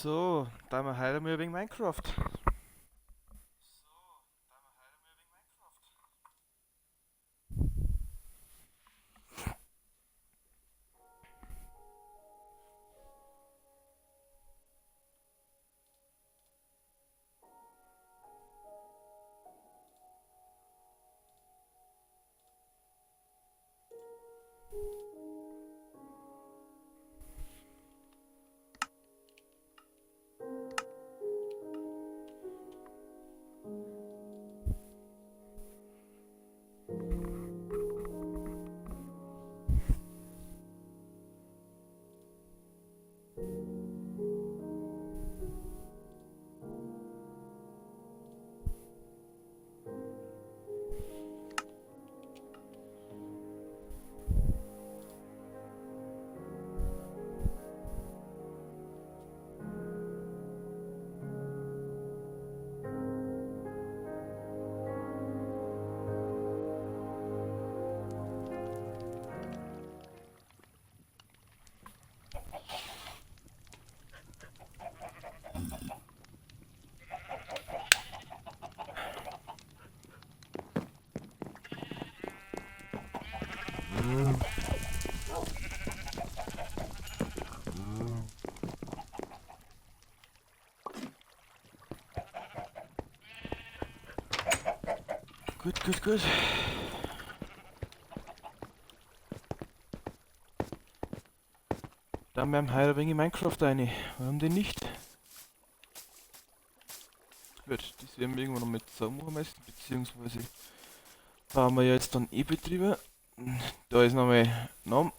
So, da wir heute mal wegen Minecraft. Gut, gut, gut. Dann werden wir heute ein wenig Minecraft rein. Warum denn nicht? Gut, das werden wir irgendwann noch mit zusammen machen müssen, beziehungsweise bauen wir ja jetzt dann eh Betriebe. Da ist nochmal Nom,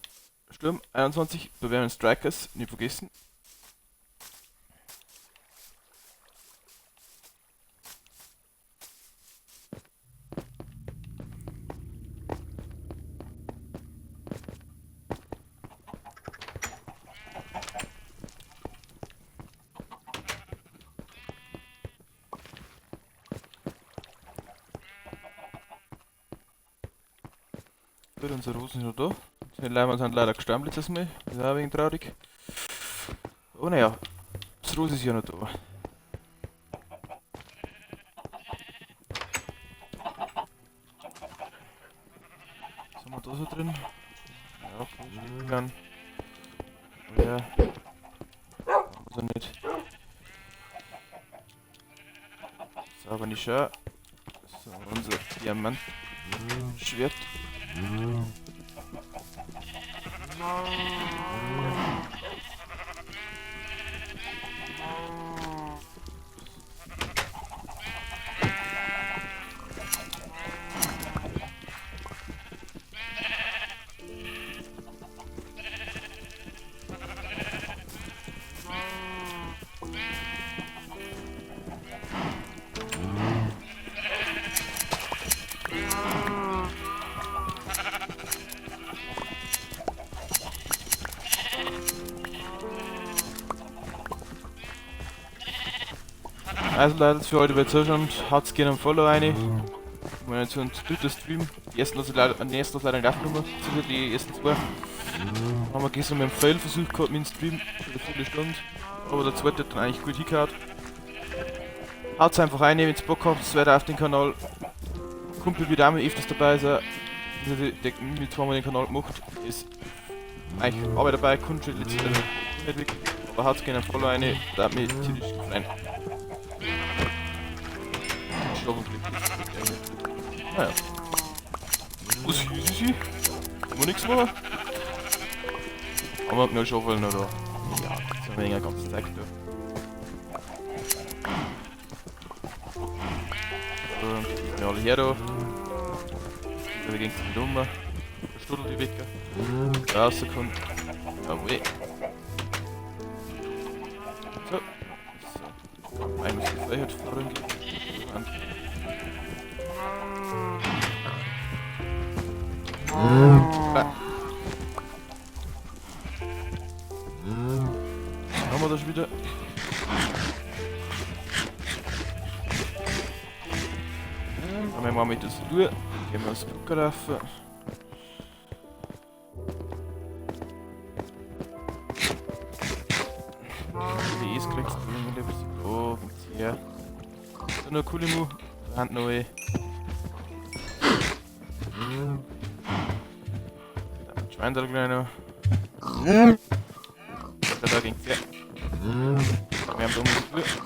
Sturm 21, Bavarian Strikers, nicht vergessen. Gut, unsere Rosen sind noch da. Die Leimer sind leider gestorben letztes Mal. Das ist auch ein wenig traurig. Oh naja, das Rose ist ja noch da. Was haben wir da so drin? Ja, okay, Steckern. Ja. Also nicht. So, aber nicht schön. So, unser Diamantschwert. Also Leute, für heute bei Zuschauen, haut's gerne ein Follow rein. Ich meine, jetzt ein dritter Stream. Die ersten lasse ich leider, den ersten lasse ich leider nicht aufgenommen, sicher die ersten zwei. Haben wir gestern mit dem Fail versucht gehabt mit dem Stream, schon eine Viertelstunde. Aber der zweite hat dann eigentlich gut hingehauen. Haut's einfach rein, wenn's Bock habt, weiter auf den Kanal. Kumpel wird auch mal öfters dabei sein. Der mit zweimal den Kanal gemacht, ist eigentlich auch dabei, kommt schon letztendlich nicht wirklich. Aber haut's gerne ein Follow rein, da hat mich tierisch gefreut. Naja. Was ist sie? Kann man nichts machen? Aber wir haben Schaufel noch da. Ja, das haben wir ja ganz Zeug da. So, dann gehen wir alle her da. Da ging's nicht um. Verstuddelt die Wecker. Rauskommt. Jawohl. So. So. Einmal die Freiheit vorangehen. Haben wir das wieder? Dann machen wir mit das durch. Gehen wir aufs Drucker rauf. Die ist Vielleicht da, ging's her. Da noch coole Mu. Da haben noch eine. Da Schweindel gleich noch. Da ging's her. Wir haben da Musik.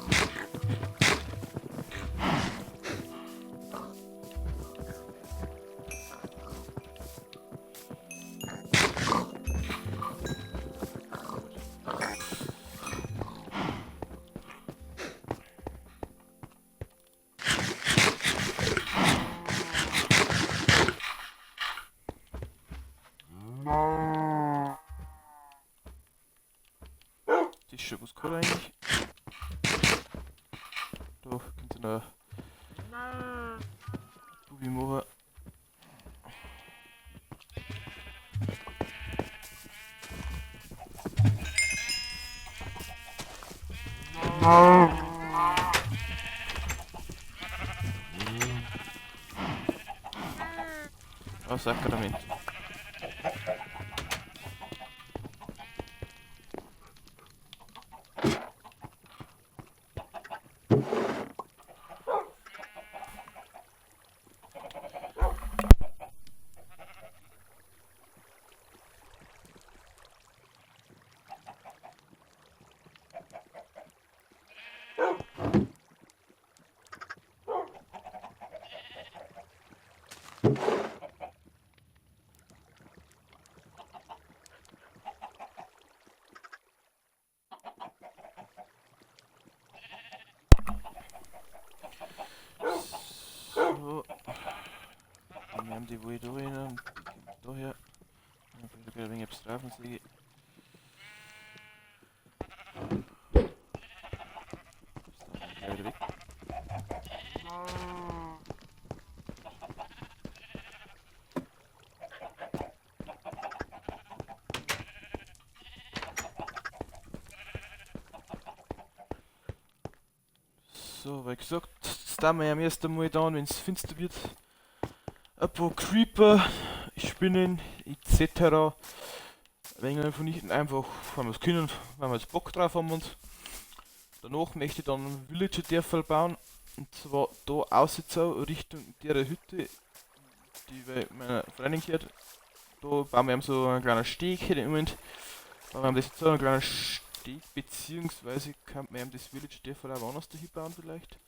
Das ist schon was cool eigentlich. Da könnt ihr noch Bubi machen. Oh, Sakrament. So. Dann nehmen die wohl da rein und die kommt da her. Dann vielleicht ein wenig etwas drauf und sehe. Ist dann gleich wieder weg. So, wie gesagt, das tun wir ja am ersten Mal dann, wenn's finster wird. Ein paar Creeper, Spinnen etc. Ein wenig vernichten, einfach, wenn wir's können, wenn wir jetzt Bock drauf haben. Und danach möchte ich dann ein Villager-Dörferl bauen. Und zwar da aussitzt Richtung der Hütte, die bei meiner Freundin gehört. Da bauen wir eben so einen kleinen Steg hier im Moment. Bauen wir das jetzt so einen kleinen Steg, beziehungsweise könnte man eben das Villager-Dörferl auch woanders dahin bauen vielleicht.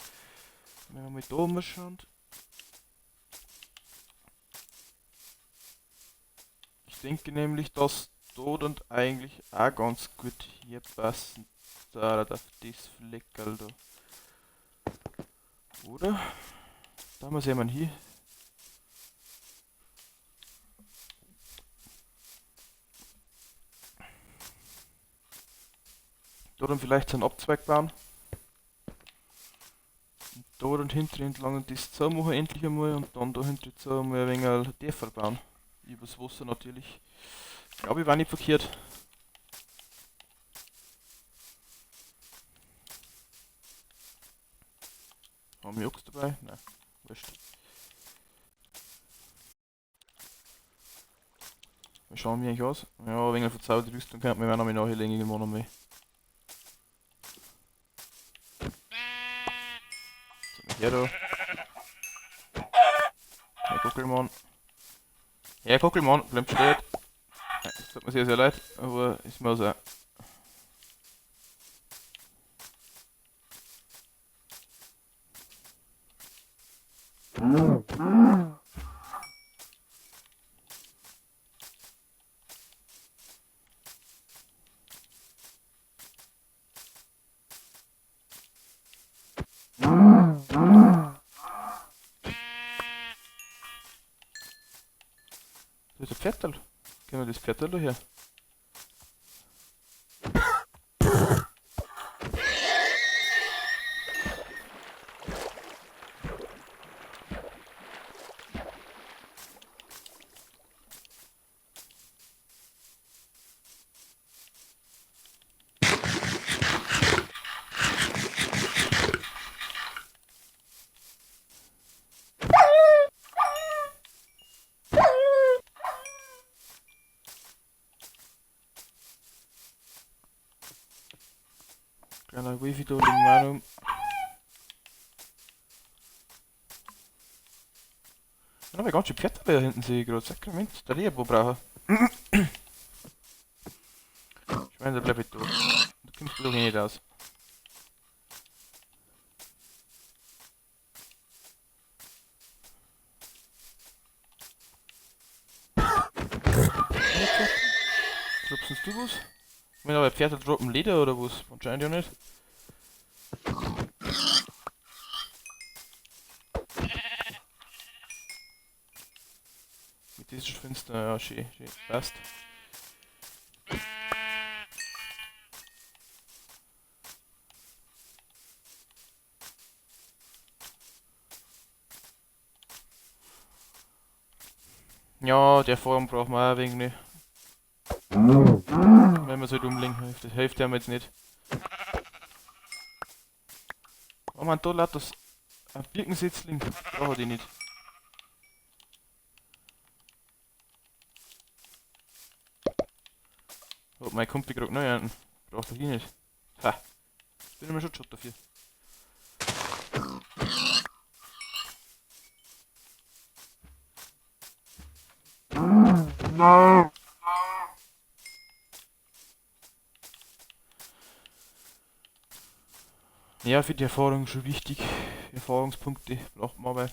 Wenn wir mal da umschauen. Ich denke nämlich, dass da dann eigentlich auch ganz gut hier passen. Da auf das Fleckerl da. Oder? Da haben wir jemanden hier. Da dann vielleicht so einen Abzweig bauen. Und da und hinten entlang das zusammen machen endlich einmal und dann da hinten zusammen mal ein wenig ein Dörfer bauen. Übers Wasser natürlich. Glaube ich, war nicht verkehrt. Haben wir Ochs dabei? Nein, wurscht. Wir schauen wie eigentlich aus. Ja, ein wenig verzauberte Rüstung könnte man auch noch mal nachlegen irgendwann einmal. So, her da. Herr Kockelmann. Herr Kockelmann, bleibt stehen. Das tut mir sehr, sehr leid, aber ist mir so. Das ist ein Pferdl. Kennen wir das Pferdl da her? Kleiner Wifi da liegen wir auch noch. Dann haben wir ganz schön Pferde da hinten, sehe ich gerade. Sakrament, da die wo brauchen. Ich meine, da bleib ich da. Du kommst doch eh nicht aus. Dropst du was? Ich meine, aber Pferde droppen Leder oder was? Anscheinend ja nicht. Mit diesem Fenster, ja, schön, schön, passt. Ja, der Form brauchen wir auch wegen nicht. Wenn wir so dumm liegen, hilft der mir jetzt nicht. Oh man, da lädt das ein Birkensetzling. Brauche ich nicht. Hat mein Kumpel gerade neu an. Braucht er hier nicht. Ha. Bin ich mir schon schon dafür. Ja, für die Erfahrung schon wichtig. Erfahrungspunkte braucht man aber.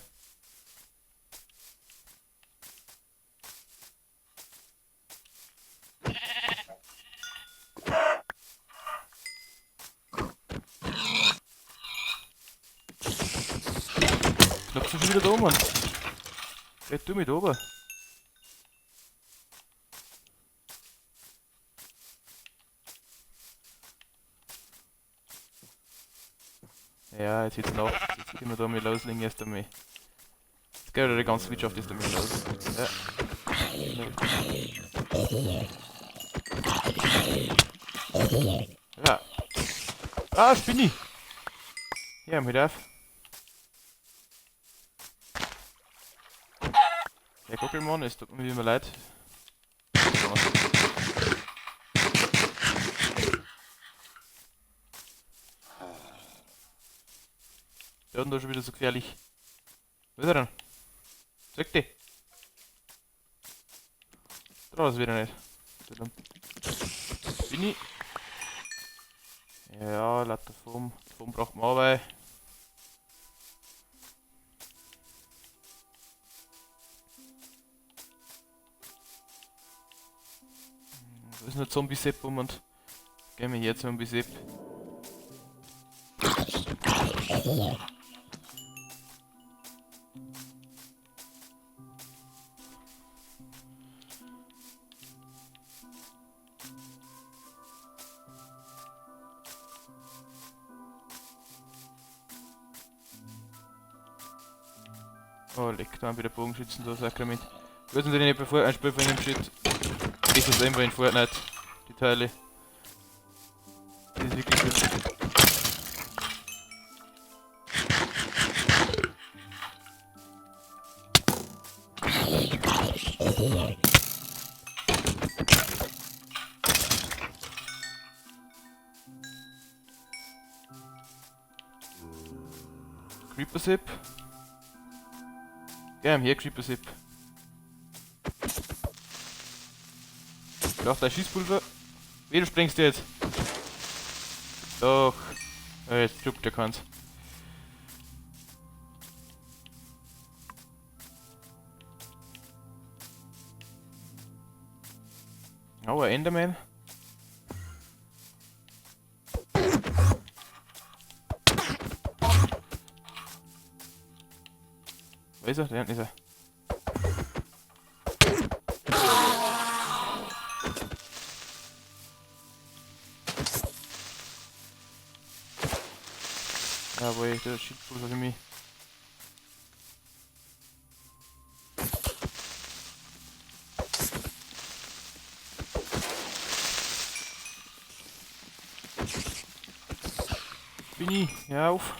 Knapp schon wieder da, Mann. Geht du mit oben? Ja, jetzt wird's Nacht. Jetzt können wir da mal loslegen erst einmal. Jetzt geht ja die ganze Wirtschaft erst einmal los. Ja. Ja. Ah, Spinni! Ja, mit auf. Der Gockelmann, es tut mir wie immer leid. Der hat da schon wieder so gefährlich. Wo ist er denn? Zeig dich! Da ist wieder nicht. Bin ich? Ja, lauter Foam. Foam braucht man aber. Da ist noch Zombie-Sepp um und gehen wir hier Zombie-Sepp. Oh, leck, da haben wieder Bogenschützen da, Sakrament. Ich weiß natürlich nicht, bevor ein Spiel von ihm steht. Ist das immer in Fortnite, die Teile. Das ist wirklich gut. Creeper Zip. Ja, hier Creeper Zip. Braucht ein Schießpulver. Wie, du springst jetzt? Doch. Ja, jetzt juckt der keins. Oh, ein Enderman. Wo ist er? Da hinten ist er. Jawohl, der Schießpulver für mich. Bin ich? Ja, auf.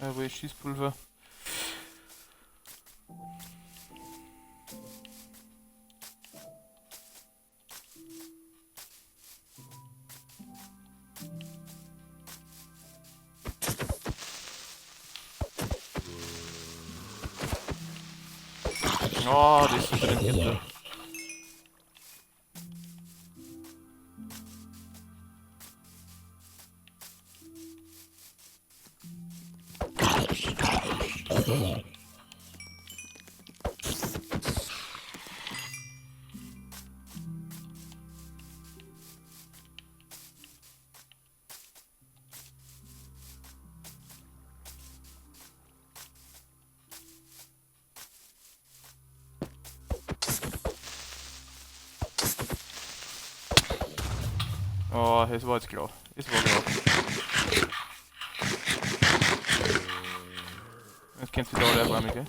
Jawohl, Schießpulver. Oh, das ist unter dem Hinter. Oh, das war jetzt klar. Das war klar. Jetzt kennst du wieder alle auf einmal, gell?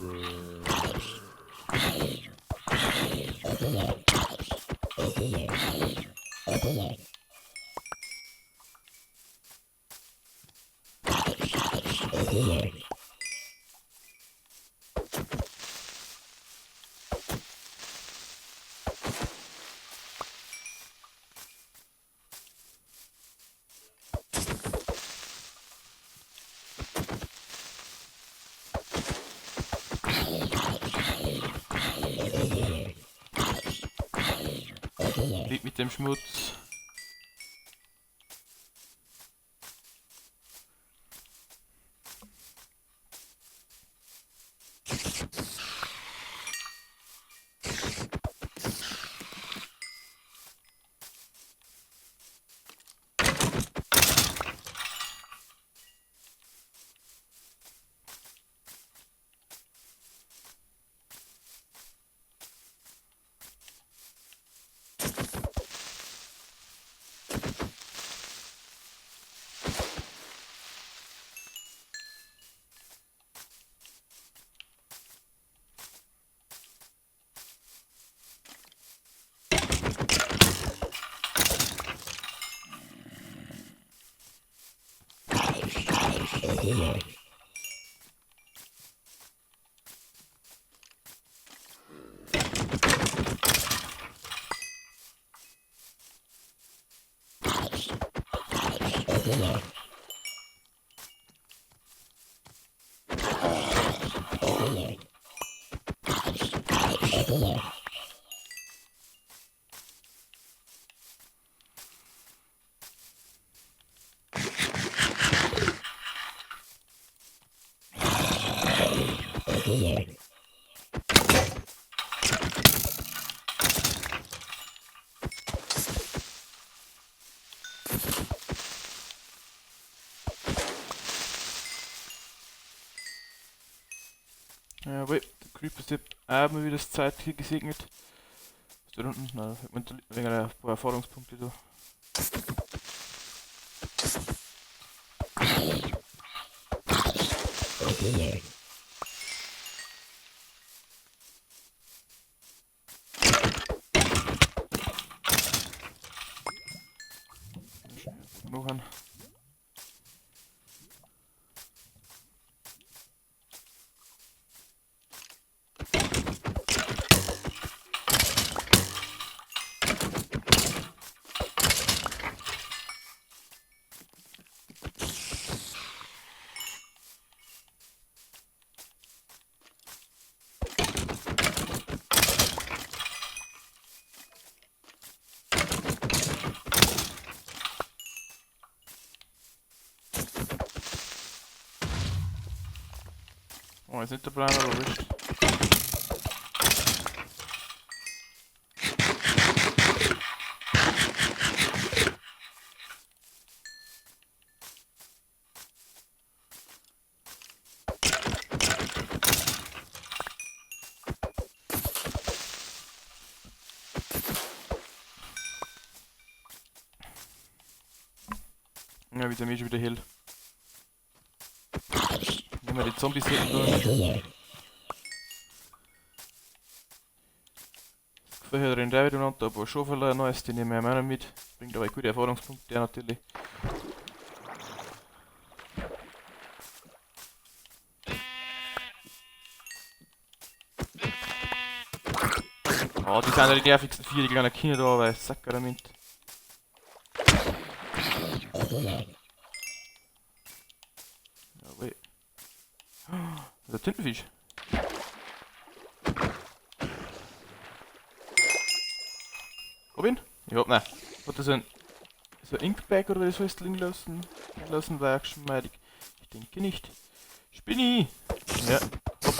Lieb mit dem Schmutz. Jawohl, der Creeper ist auch mal wieder das Zeit hier gesegnet. Ist da unten? Nein, wegen ein paar Erfahrungspunkte da. Noch ein. Oh, ist nicht der Plan, aber wurscht. Ja, wieder mir schon wieder hell. Nehmen wir die Zombies hier durch. Das Gefähr rennt auch wieder runter, ein paar Schaufel, neues, die nehmen wir auch noch mit. Bringt aber gute Erfahrungspunkte natürlich. Oh, die sind ja die nervigsten vier, die kleinen Kinder da, weil Sakrament. Jawohl. Das ist ein Tintenfisch. Robin? Ich hab nein. Hat das ein so ein Inkbag oder wie das heißt liegen lassen? Lassen war geschmeidig. Ich denke nicht. Spinni! Ja. Hopp.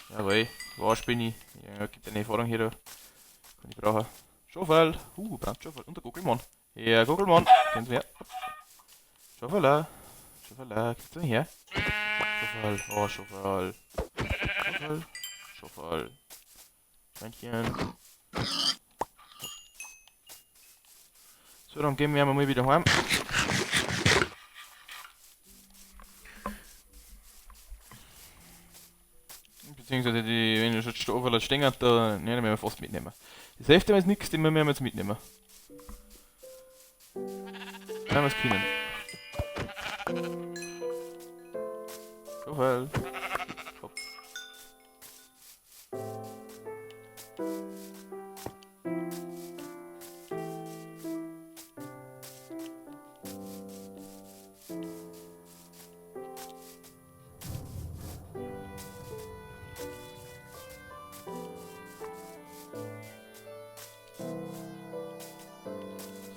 Jawohl. War Spinni. Ja, gibt eine Erfahrung hier da. Kann ich brauchen. Schofel. Brandschofel. Und der Gockelmann. Ja, Gockelmann. Kommt her. Schofel. Schofel. Kommt her. Schofel. Oh, Schofel. Schofel. Schofel. Schweinchen. So, dann gehen wir mal wieder heim. Beziehungsweise die, wenn ich schon Stoffel stehen hat, da ne, wir fast mitnehmen. Das Hälfte ist nichts, den müssen wir jetzt mitnehmen. Wenn wir es können. Stoffel. Hopp.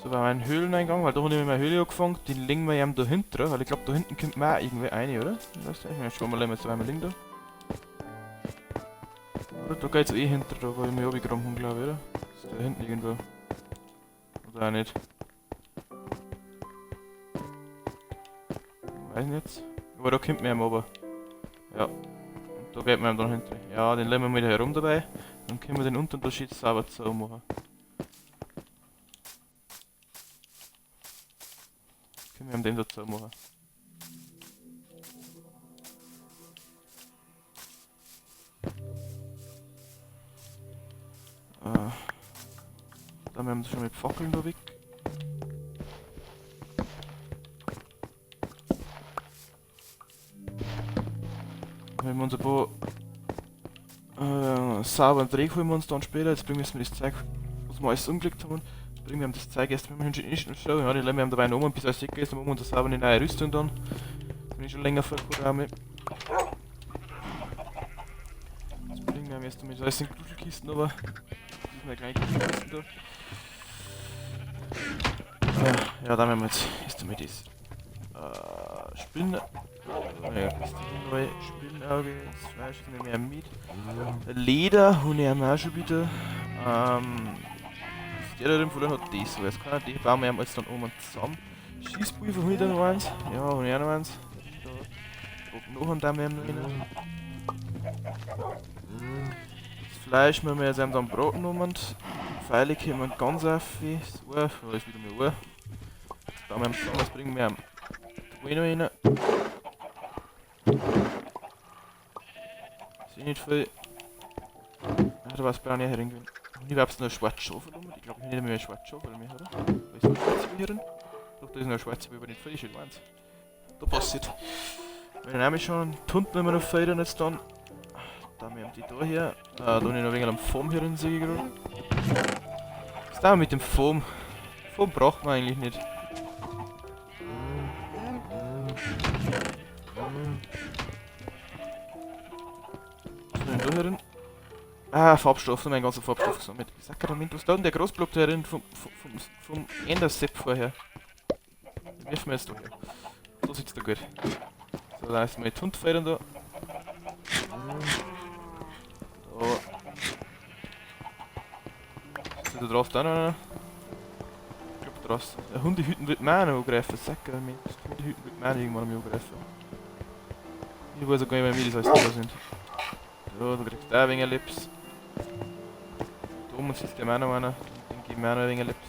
So, war mein Höhleneingang, weil da habe ich meine Höhle angefangen, den legen wir eben da hinten, weil ich glaube, da hinten kommt man auch irgendwie rein, oder? Weißt du, ich schau mal, jetzt einmal liegen da. Oder da geht's eh hinter, da wo ich mich runtergegraben habe, glaube ich, oder? Ist da hinten irgendwo. Oder auch nicht. Weiß nicht jetzt. Aber da kommt man eben runter. Ja. Und da geht man eben dann hinten. Ja, den legen wir wieder herum dabei. Dann können wir den Unterschied sauber zu machen. Können wir den dazu machen. Da haben wir schon mit Fackeln da weg. Wenn wir uns ein paar sauberen Dreck holen wir uns dann später. Jetzt bringen wir das Zeug, was wir alles umgelegt haben. Bringen wir das Zeug erst, wenn wir hin schon. Ja, die lassen wir dabei noch um, bis alles weg ist, dann machen wir uns sauber eine neue Rüstung dann. Das bin ich schon länger vorgekommen. Jetzt bringen wir erst einmal alles in Kuschelkisten, aber das ist eine kleine Kuschelkiste da. Ja, da haben wir jetzt erst einmal das. Spinne. Ja, das ist die neue Spinnenauge, das Fleisch nehmen wir mit. Leder habe ich auch schon wieder. Der da drin verloren hat das, so jetzt kann er die bauen wir jetzt dann oben zusammen. Schießpulver habe ich da noch eins. Ja, habe ich auch noch eins. Da noch einen da wir noch rein. Das Fleisch müssen wir jetzt eben dann braten und Pfeile kommen ganz auf. So, da ist wieder mehr Uhr. Das bauen wir zusammen, das bringen wir am noch rein. Ist eh nicht viel. Ah, da war es bei einer herin gewesen. Ich habe noch ein schwarzes Schaf rum. Ich glaube, ich habe nicht mehr ein schwarzes Schaf mehr, oder? Da ist noch ein schwarzes hier drin. Doch, da ist noch ein schwarzes, aber nicht viel, ist eins. Da passiert. Wir nehmen schon Tunden, wenn wir noch feiern jetzt dann. Da haben wir die da her. Da habe ich noch ein wenig am Foam hier drin, sehe ich gerade. Was ist da mit dem Foam? Foam braucht man eigentlich nicht. Was ist denn da hier drin? Ah, Farbstoff, mein ganzer Farbstoff gesammelt. Sakrament, was ist da denn der Großblock da drin vom Endersepp vorher? Den werfen wir jetzt da her. So sieht's da gut. So, da ist mal die Hundfeiern da. Da. Ist da drauf da noch einer? Ich glaub draußen. Hundehüten wird mir auch noch angreifen. Sakrament, Hundehüten wird mir auch irgendwann noch angreifen. Ich weiß auch gar nicht, wer mir das alles da sind. So, du kriegst auch ein wenig Lips. Da oben sitzt ja auch noch einer. Den geben wir auch noch ein wenig Lips.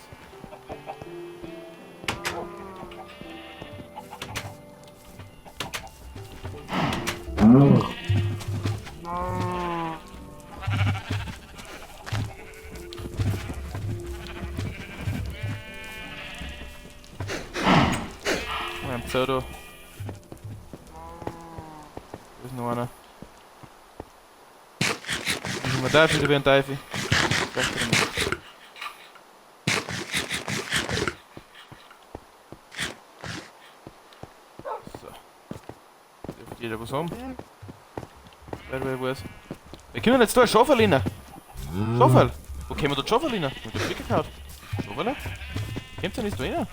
Ein Pseudo. Da ist noch einer. Teufel, da wäre ein Teufel. Vielleicht einmal. So. Dürfte jeder was haben. Wer weiß. Wir können jetzt da ein Schafel rein. Schafel? Wo kommen wir da Schafel rein? Mit der Flicker gehauen. Schafel? Kommt ja nicht da rein?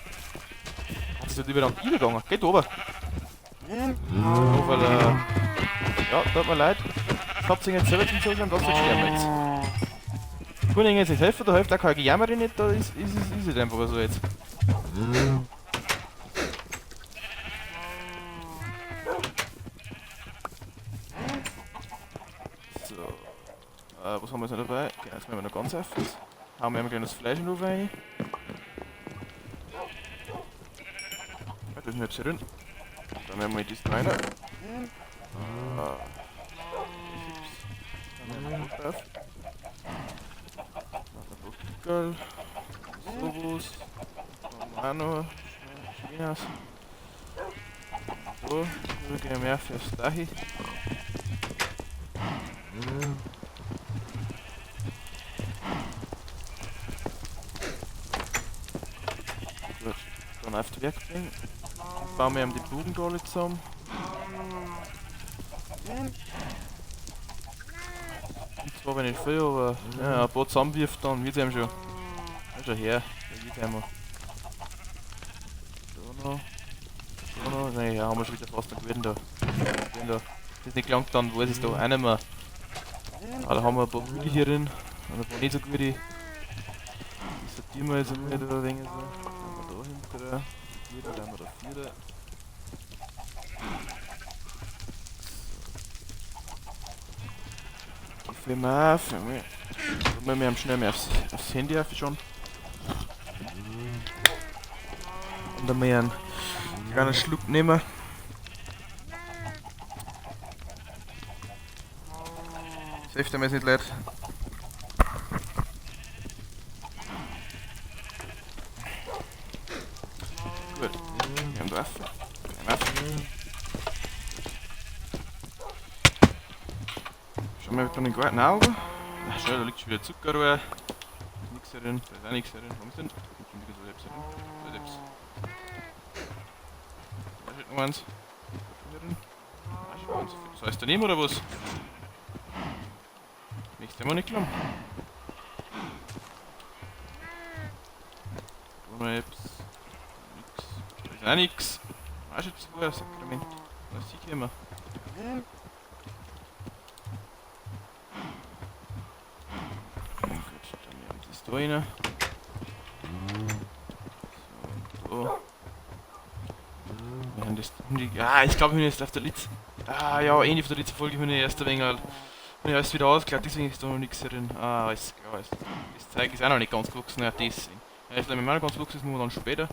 Hat sich das über den gegangen? Geht oben. Schafel, ja, tut mir leid. Das habt ihr jetzt selber zum Zuschauen, das wird sterben jetzt. Kann ich jetzt nicht helfen, da hilft auch keine Gejammer nicht, da ist es einfach so jetzt. So. Was haben wir jetzt noch dabei? Genau, jetzt machen wir noch ganz auf. Hauen wir ein kleines Fleisch in den Ofen rein. Ja, das ist nicht so rund. Dann nehmen wir das rein. Dann nehmen wir drauf. Dann Sowas. Dann haben wir auch noch. Schön aus. So, dann gehen wir auf aufs Dach. Gut, dann auf die Werkbank. Bauen wir die Bogen da alle zusammen. Und zwar wenn nicht viel, aber ja, ein paar zusammenwirft, dann wird's ihm schon. Ja, schon her, da wird's ihm. Da noch. Da noch. Nein, ja, haben wir schon wieder fast noch gewesen da. Da. Das ist nicht gelangt, dann weiß ich es da auch nicht mehr. Ah, da haben wir ein paar gute hier drin und ein paar nicht so gute. Die sortieren wir jetzt einmal da ein wenig so. Dann haben wir da hinten. Die guten, dann haben wir da vier. Die filmen wir auf. Da müssen wir schnell mehr aufs Handy auf schon. Und dann mal einen kleinen Schluck nehmen. Das hilft mir jetzt nicht, Leute. Gut, wir haben drauf. Wir haben auf. Schauen wir mal den Garten auf. Ach, schau, da liegt schon wieder Zuckerrohr. Da ist nichts drin, da ist auch nichts drin. Warum ist denn? Da kommt schon wieder so etwas drin. Da ist etwas. Da steht noch eins. Da drin. Da steht noch eins. Das heißt daneben oder was? Nächstes Mal nicht glauben. Da noch etwas. Nix. Da ist auch nix. Da steht zwei, Sakrament. Das sieht immer. Gut, dann nehmen wir das da rein. So, da. Wir haben das. Ah, ich glaube, wir haben jetzt auf der Litz. Ah, ja, eine von der letzten Folge haben wir erst ein wenig. Wenn ich alles wieder ausgeklappt, deswegen ist da noch nichts drin. Ah, alles klar. Das Zeug ist auch noch nicht ganz gewachsen, ja, deswegen. Ja, ist noch ganz gewachsen, das machen wir dann später.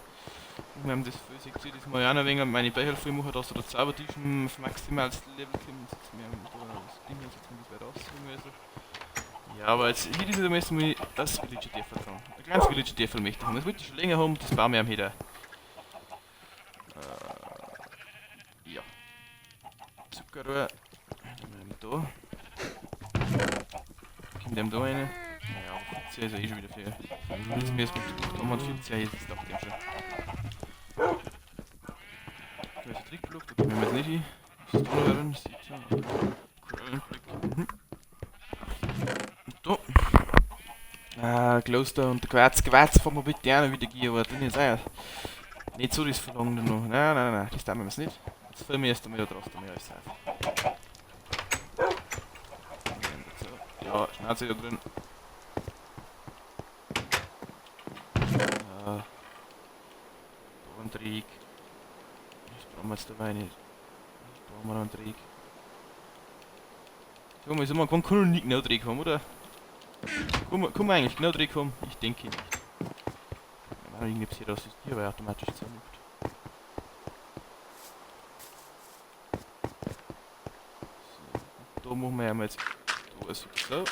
Wir haben das 70, das muss ich auch noch ein wenig meine Beihilfe machen, dass da der Zaubertisch auf maximales Level kommt. Jetzt wir haben da das Ding, jetzt muss ich weiter raussuchen. Also. Ja, aber jetzt hier ist es am ersten Mal das Villager Dörfer dran. Ein kleines Villager Dörfer möchte ich haben. Das wollte ich schon länger haben, das bauen wir am wieder. Ja. Zuckerrohr. Dann haben wir da. Kommt dem da rein? Naja, 14 ist ja eh schon wieder viel. Jetzt müssen wir um 14 ist es doch dem schon. Da ist der Trickblock, da kommen wir jetzt nicht hin. Was ist da noch drin? 17. Korallenblick. Und da. Ah, Kloster und der Quarz. Quarz fahren wir bitte auch noch wieder gehen, aber dann ist auch nicht so das Verlangen noch. Nein, nein, nein, das tun wir jetzt nicht. Jetzt filmen wir erst einmal da draußen mehr alles auf. Ja, Schnauze da drin. Ja. Da ein Dreieck. Das brauchen wir jetzt dabei nicht. Das brauchen wir noch ein Dreieck. So, mal so, man kann nicht genau Dreieck haben, oder? Kann man eigentlich genau Dreieck haben? Ich denke nicht. Wir machen irgendwie hier, dass das Tier aber automatisch zusammenmacht. So, da machen wir ja mal jetzt. Da ist so.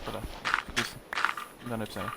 Oder? Vergessen. Dann nicht sein.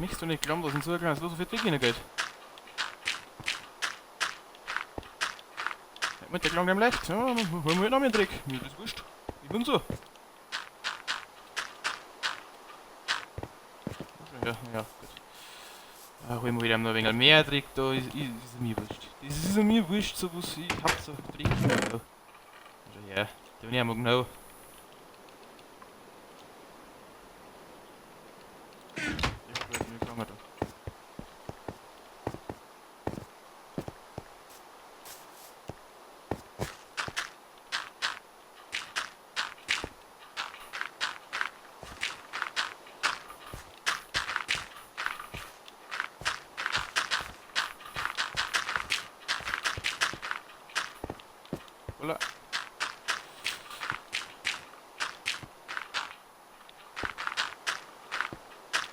Möchtest du nicht glauben, dass in so ein kleines Loch so viel Dreck hineingeht? Mit der Klang leicht. Ja, holen wir halt noch mehr Dreck. Mir ist das wurscht. Ich bin so. Ja, ja, gut. Holen wir wieder noch ein wenig mehr Dreck da. Ist mir wurscht. Das ist mir wurscht, so was ich hab so Dreck. Ja. Also ja, den bin ich einmal genau. Hola.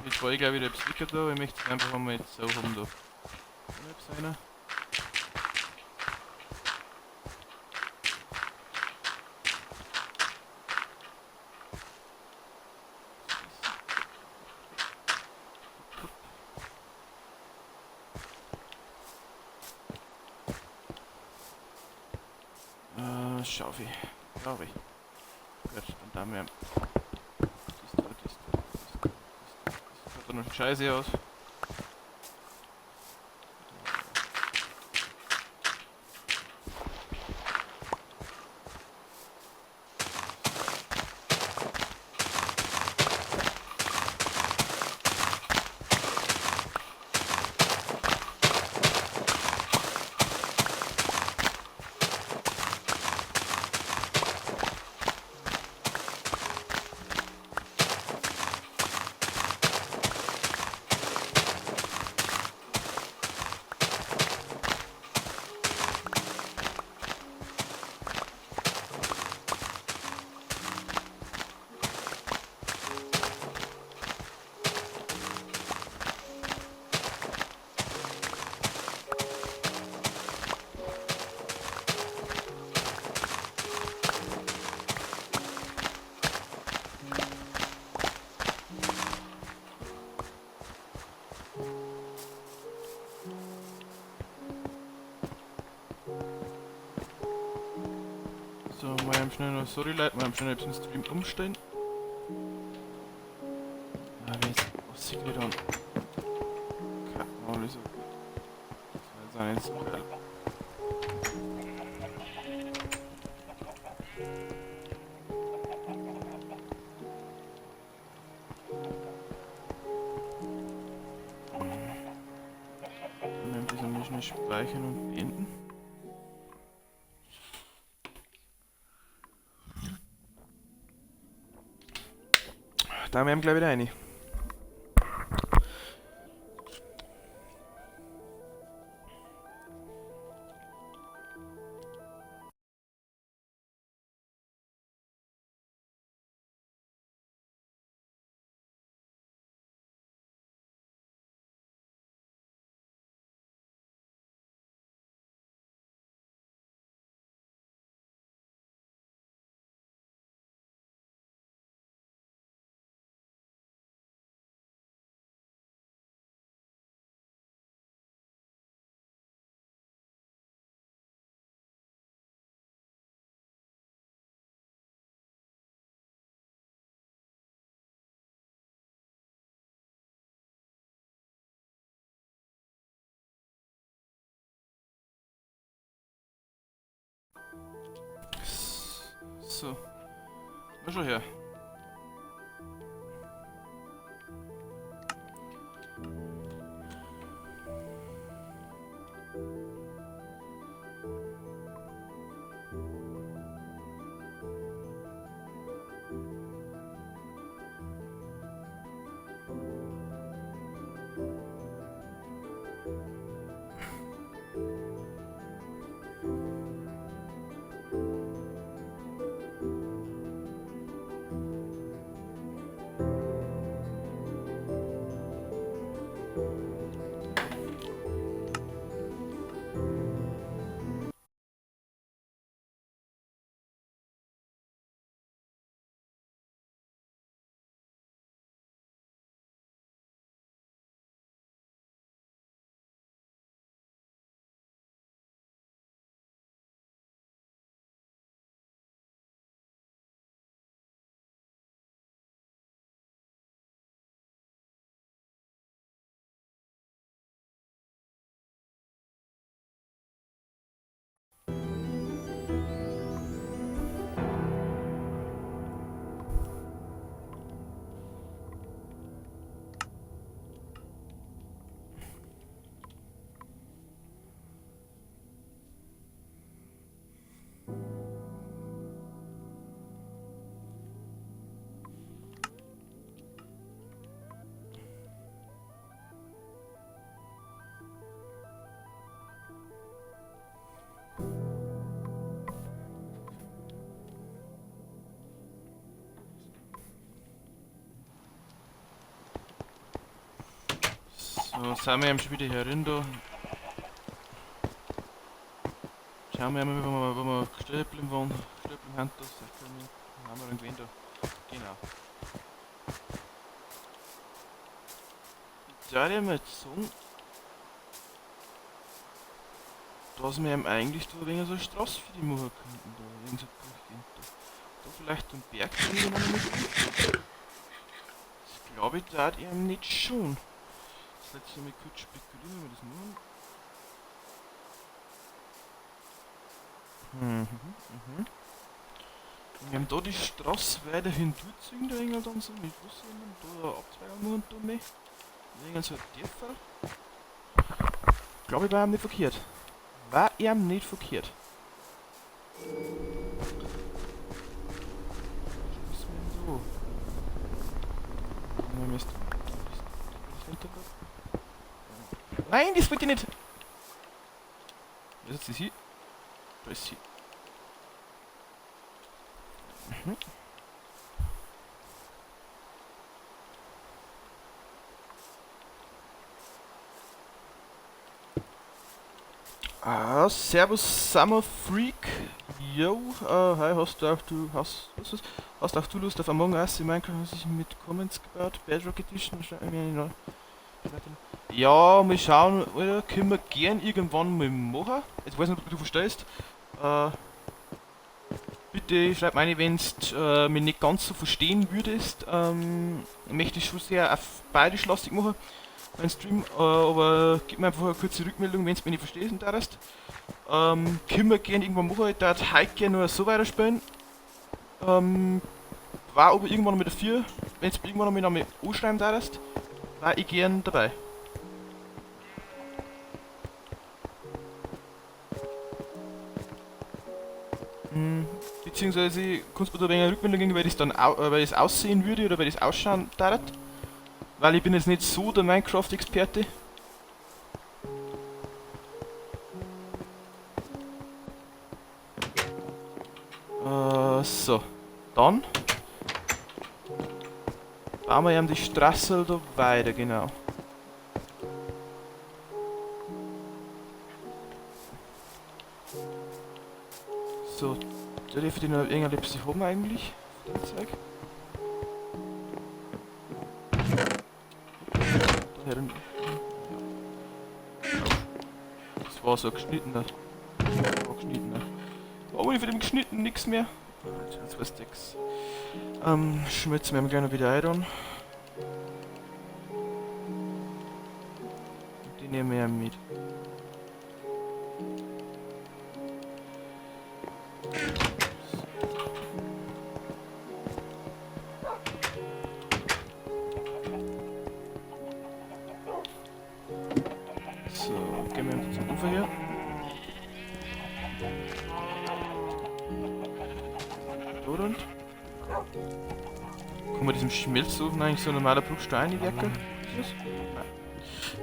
Jetzt war ich gleich wieder etwas dicker da, aber ich möchte es einfach einmal jetzt so haben da. Noch einer. Schaufel. Glaube ich. Gut, dann da wir. Das da, das da, das da, das da. Das schaut doch noch scheiße aus. So, mal schnell noch, sorry Leute, mal schnell noch den Stream umstellen. Ah, wenn ich jetzt wieder dann. Kack, so. Das war jetzt auch nicht so geil. Dann das einmal schnell speichern und beenden. Da haben wir gleich wieder rein. So, na schau her. So, sind wir eben schon wieder herin da. Schauen wir mal, wo wir stehen geblieben waren. Stehen geblieben haben, das haben wir dann gewesen da. Genau. Da ich mal jetzt sagen, dass wir eben eigentlich da ein wenig so eine Straße für die machen könnten. Da, irgend so durchgehend da. Da vielleicht den Berg drin noch mit. Das glaube ich, da hat ihm nicht schon. Das letzte Mal kurz spekulieren, wie wir das machen. Wir haben da die Straße weiterhin durchziehen, da irgendwann dann so mit Wasser und da Abzweigung machen und da mehr. Irgend so ein Dörfer. Glaube ich, war ihm nicht verkehrt. War ihm nicht verkehrt. Was ist denn so? Nein, das wollte ich nicht! Was ist das hier? Da ist sie. Ah, servus Summer Freak. Yo, hi, hast du auch du, hast, was ist, hast auch du Lust auf Among Us? In Minecraft hast du sich mit Comments gebaut, Bedrock Edition, wahrscheinlich, ja, ja, mal schauen, oder? Können wir gern irgendwann mal machen. Jetzt weiß ich nicht, ob du verstehst. Bitte schreib mir eine, wenn's mich nicht ganz so verstehen würdest. Möchte ich schon sehr auf bayerisch lastig machen, meinen Stream, aber gib mir einfach eine kurze Rückmeldung, wenn's mich nicht verstehst und darfst. Können wir gern irgendwann machen, ich darf heute gerne nur so weiterspielen. War aber irgendwann mit der 4, wenn's irgendwann noch mal anschreiben darfst, war ich gern dabei. Beziehungsweise kannst du mir da ein wenig eine Rückmeldung geben, weil das dann weil das aussehen würde oder weil das ausschauen darf. Weil ich bin jetzt nicht so der Minecraft-Experte. So. Dann bauen wir eben die Straße da weiter, genau. So, da dürfte ich noch irgendein Lepsi haben eigentlich. Dem Zeug. Da herin. Ja. Das war so ein geschnittener. War geschnittener. War wohl für den geschnitten nix mehr. Jetzt weiß nix. Schmelzen wir gleich noch wieder ein dann. Die nehmen wir ja mit. So, gehen wir zum Ufer hier. Und? Kann man diesem Schmelzofen eigentlich so ein normaler Bruchstein in die Jacke? Ist das? Nein.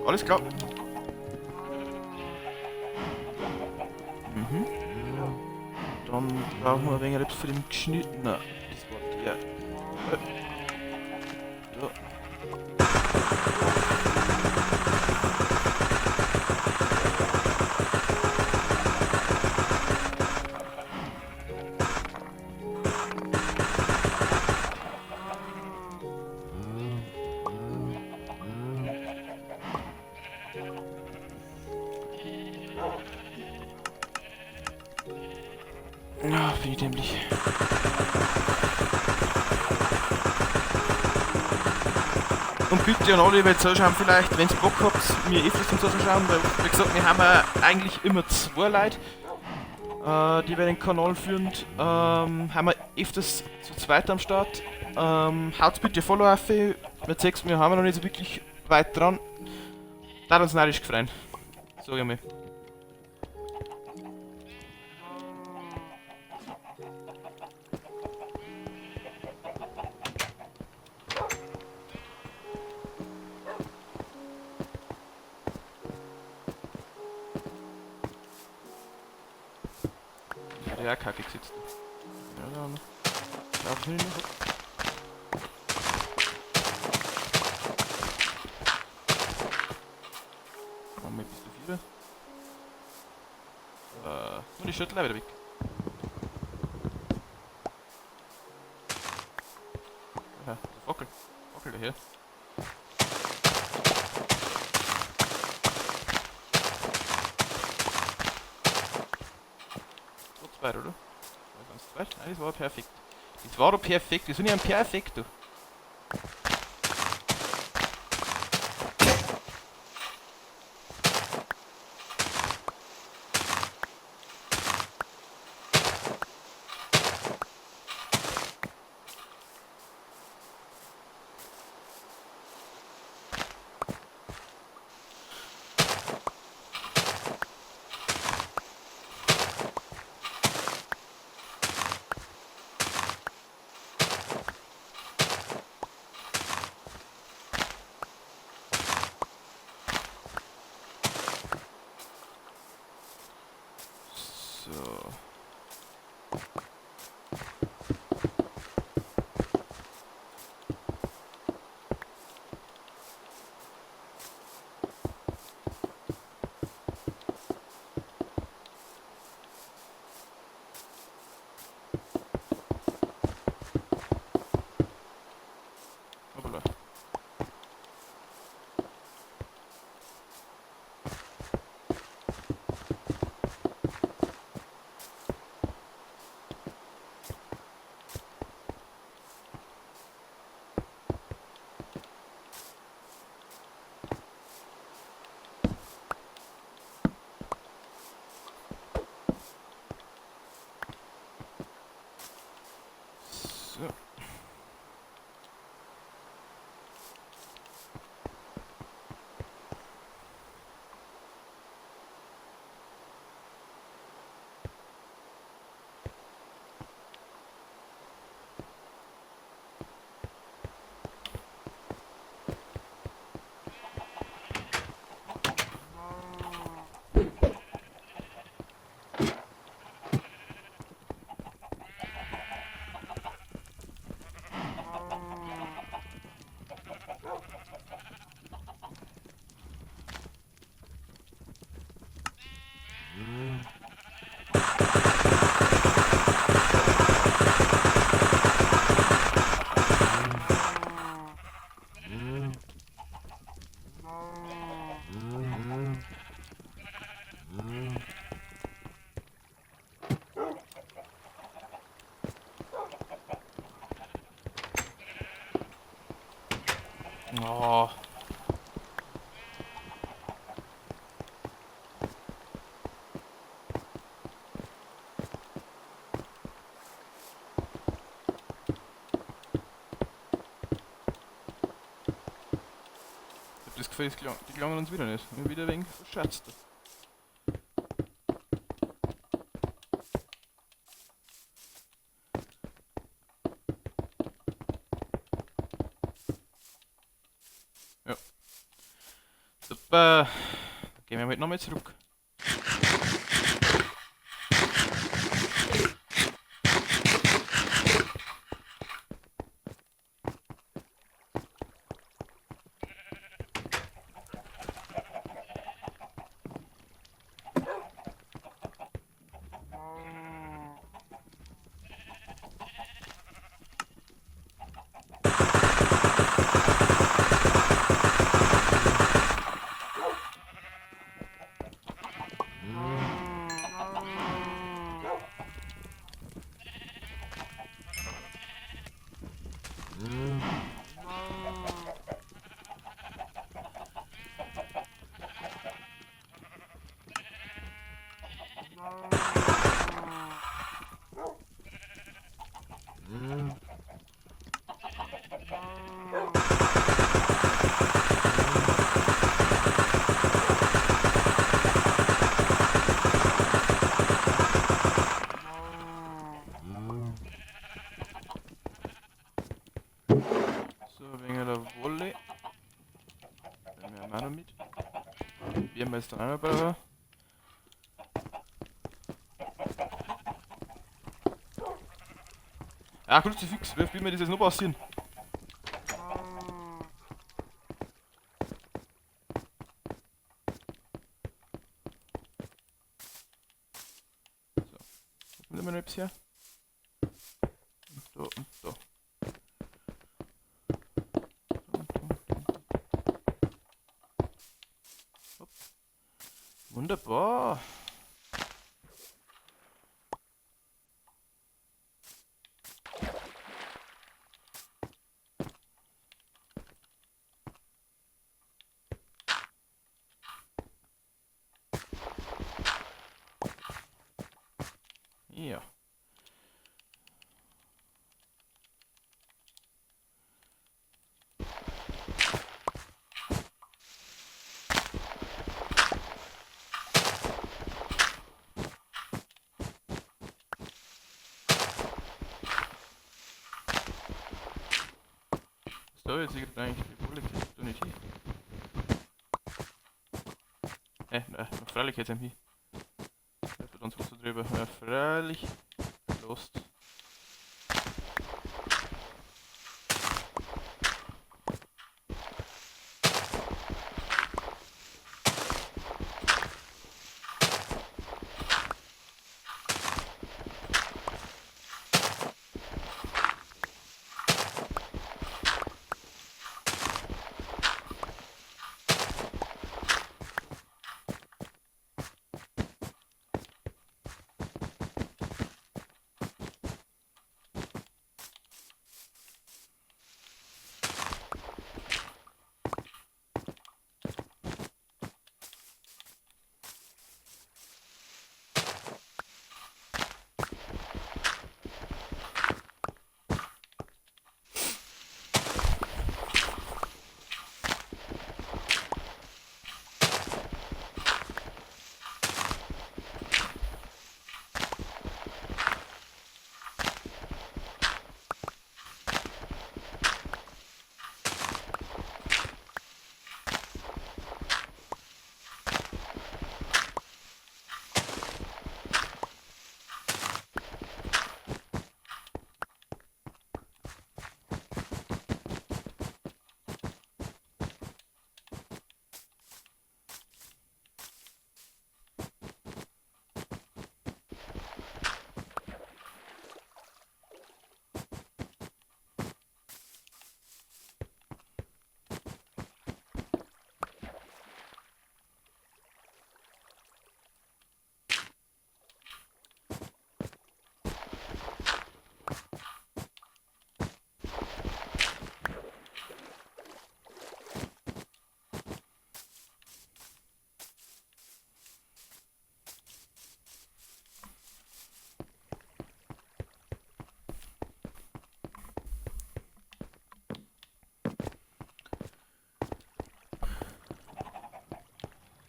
Alles klar. Dann brauchen wir ein wenig etwas für den geschnittenen. Das war der. Da. Ah, bin ich dämlich. Und bitte an alle, die jetzt zuschauen, vielleicht, wenn's Bock habt, mir öfters zum Zuschauen, weil, wie gesagt, wir haben ja eigentlich immer zwei Leute, die wir den Kanal führen, haben wir öfters zu zweit am Start. Haut bitte Follow auf, wir sehen, wir haben noch nicht so wirklich weit dran. Da hat uns narrisch gefreut. Sag ich mal. Ja, kacke gesetzt. Ja, da noch. Auch hin noch. Machen wir bis zu 4. Und die Schüttel auch wieder weg. Aha, der Fackel. Fackel daher. So zwei, oder? War ganz zwei? Nein, das war perfekt. Das war doch perfekt. Wir sind ja ein Perfekto. So. Hoppala. So. Oh. Ich hab das Gefühl, die gelangen uns wieder nicht. Wieder ein wenig verschätzt. Ja. Super. Gehen wir halt nochmal zurück. So, wegen der Wolle. Nehmen wir auch noch mit. Probieren wir jetzt dann auch noch bei. Ah, Kruzifix, wie mir das jetzt noch passieren? Kommt immer noch etwas her? Und da und da. Da und da. Hopp. Wunderbar. Ja. So, jetzt liegt eigentlich die Wolle da nicht hin. Nein, freilich jetzt hin. Da uns was drüber. Ja, freilich. Lost.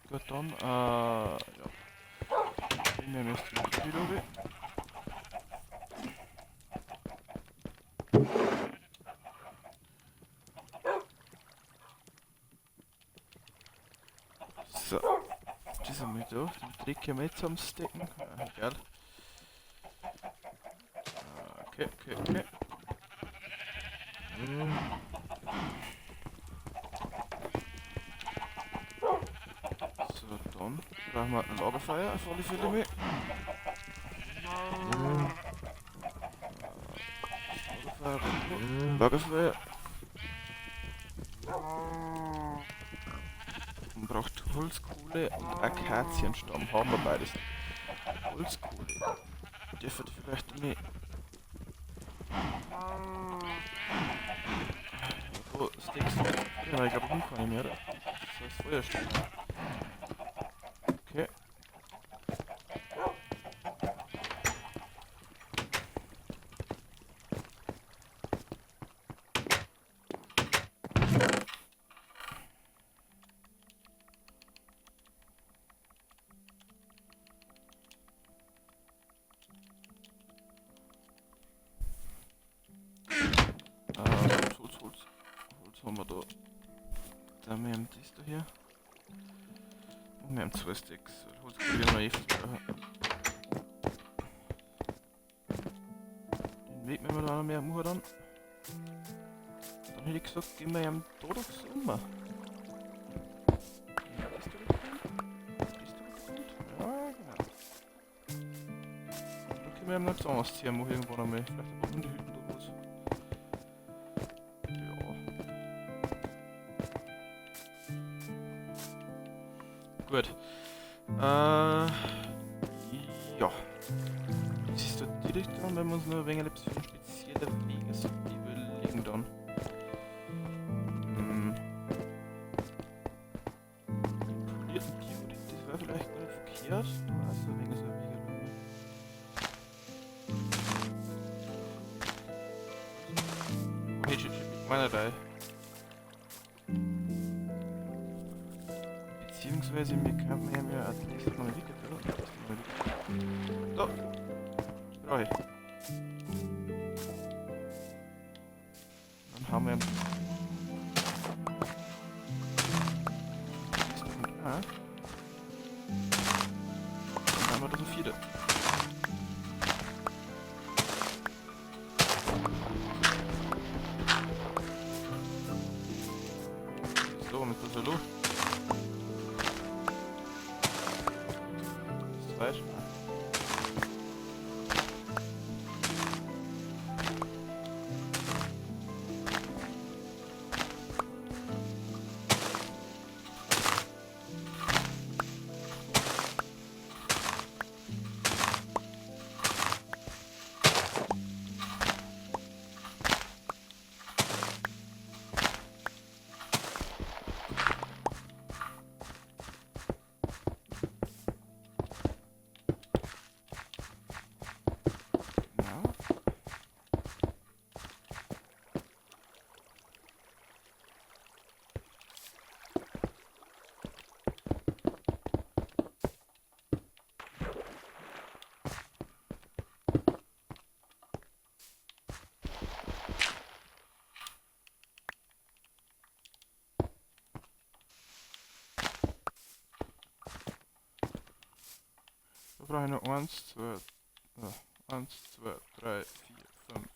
Gut, dann, ja. Ich nehme jetzt die Lobby. So, das haben wir da. Den Dreck können wir jetzt zusammenstecken. Ah, egal. Okay, okay, okay. So, dann brauchen wir ein Lagerfeuer auf alle Fälle mit. Lagerfeuer, Lagerfeuer. Man braucht Holzkohle und Akazienstamm. Haben wir beides. Holzkohle. Dürfen vielleicht nicht. Wo Sticks? Ja, ich glaube, ich kann nicht mehr. Das heißt Feuerstein. Okay. Holz, Holz, Holz haben wir da. Da haben wir das da hier. Und wir haben 2 Sticks. Holz können wir noch öfters brauchen. Den Weg müssen wir da noch mehr machen dann. Dann hätte ich gesagt, gehen wir ihm da doch so um. Ja, bist du gekommen? Bist du gekommen? Ja, genau. Da Können wir noch anders ziehen, wo irgendwann einmal. Vielleicht ein paar Hundehütten oder was. Ja. Gut. Ja. Das ist natürlich dann, wenn wir uns noch ein wenig etwas für einen speziellen Weg überlegen dann. Polierten Diorit, das wäre vielleicht gar nicht verkehrt. Da ist ein wenig so ein Weg. Oh, hey, shit, shit, meiner da. Beziehungsweise, wir könnten ja als nächstes noch mal Wicket, oder? Das ist mal Wicket. Da! Brauche ich. Dann haben wir ah. Dann haben wir da so viele. So, warum ist das so los? Ist das falsch? Da brauche ich noch 1, 2, 1, 2, 3, 4, 5,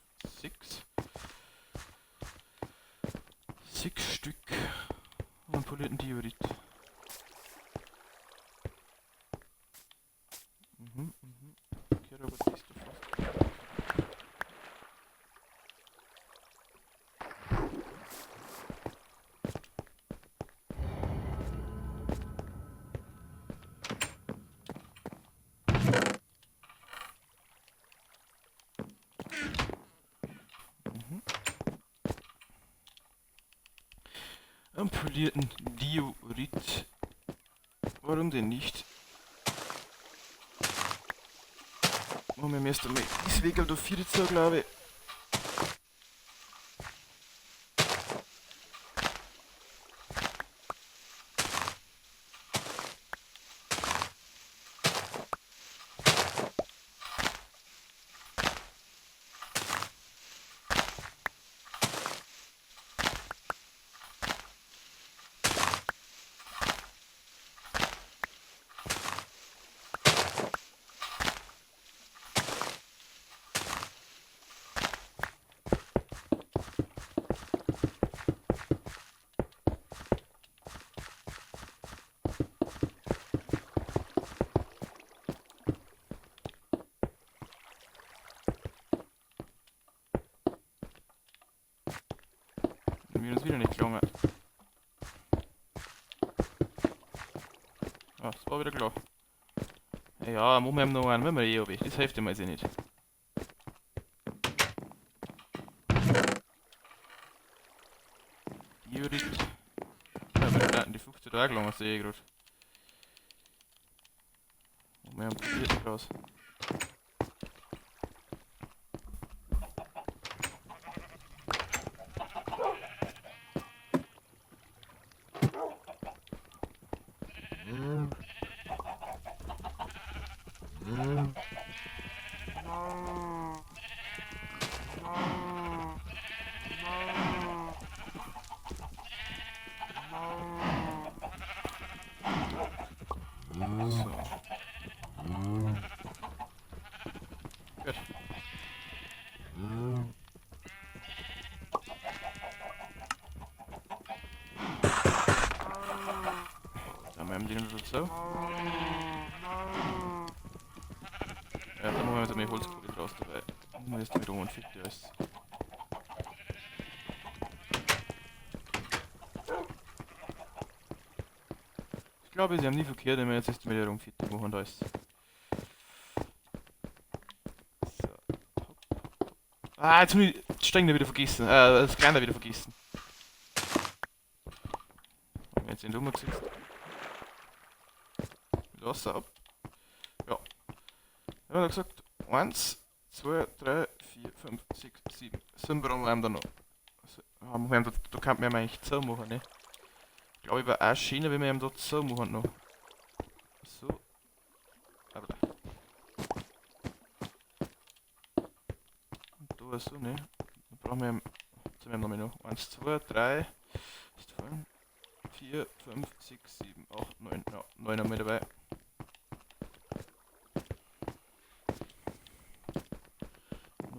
6. 6 Stück an polierten Diorit. Okay, aber das ist doch fast. Am polierten Diorit. Warum denn nicht? Machen wir erst einmal das Weg da 4 zu, glaube ich. Mir ist wieder nicht gelungen. Ah, das war wieder klar. Ja, machen wir noch einen, wenn wir eh oben. Das hilft ihm also nicht. Diorit. Ja, wir hatten die 15 Tage lang, sehe ich gerade. Machen wir einen probierten raus. So. Gut. Dann haben wir den dazu. Ja, dann machen wir jetzt mehr Holzkohle. Machen wir erst wieder und fertig alles. Ich glaube, sie haben nie verkehrt, wenn wir jetzt erst mal wieder fertig machen und alles. So. Hopp, hopp, hopp. Ah, jetzt hab ich die Stränge wieder vergessen. Das Kleine wieder vergessen. Haben wir jetzt in den gesetzt. Mit Wasser ab. Ja. Dann haben wir gesagt, 1, 2, 3, 4, 5, 6, 7. 7 brauchen wir dann noch. Also, haben wir da, da kann man eigentlich 2 machen, ne? Ich glaube, ich war auch schöner, wenn wir ihm da 2 machen noch. So. Aber da. Und da so, ne? Dann brauchen wir ihm, jetzt haben wir nochmal noch. 1, 2, 3, 4, 5, 6, 7, 8, 9. Ja, 9 haben wir dabei.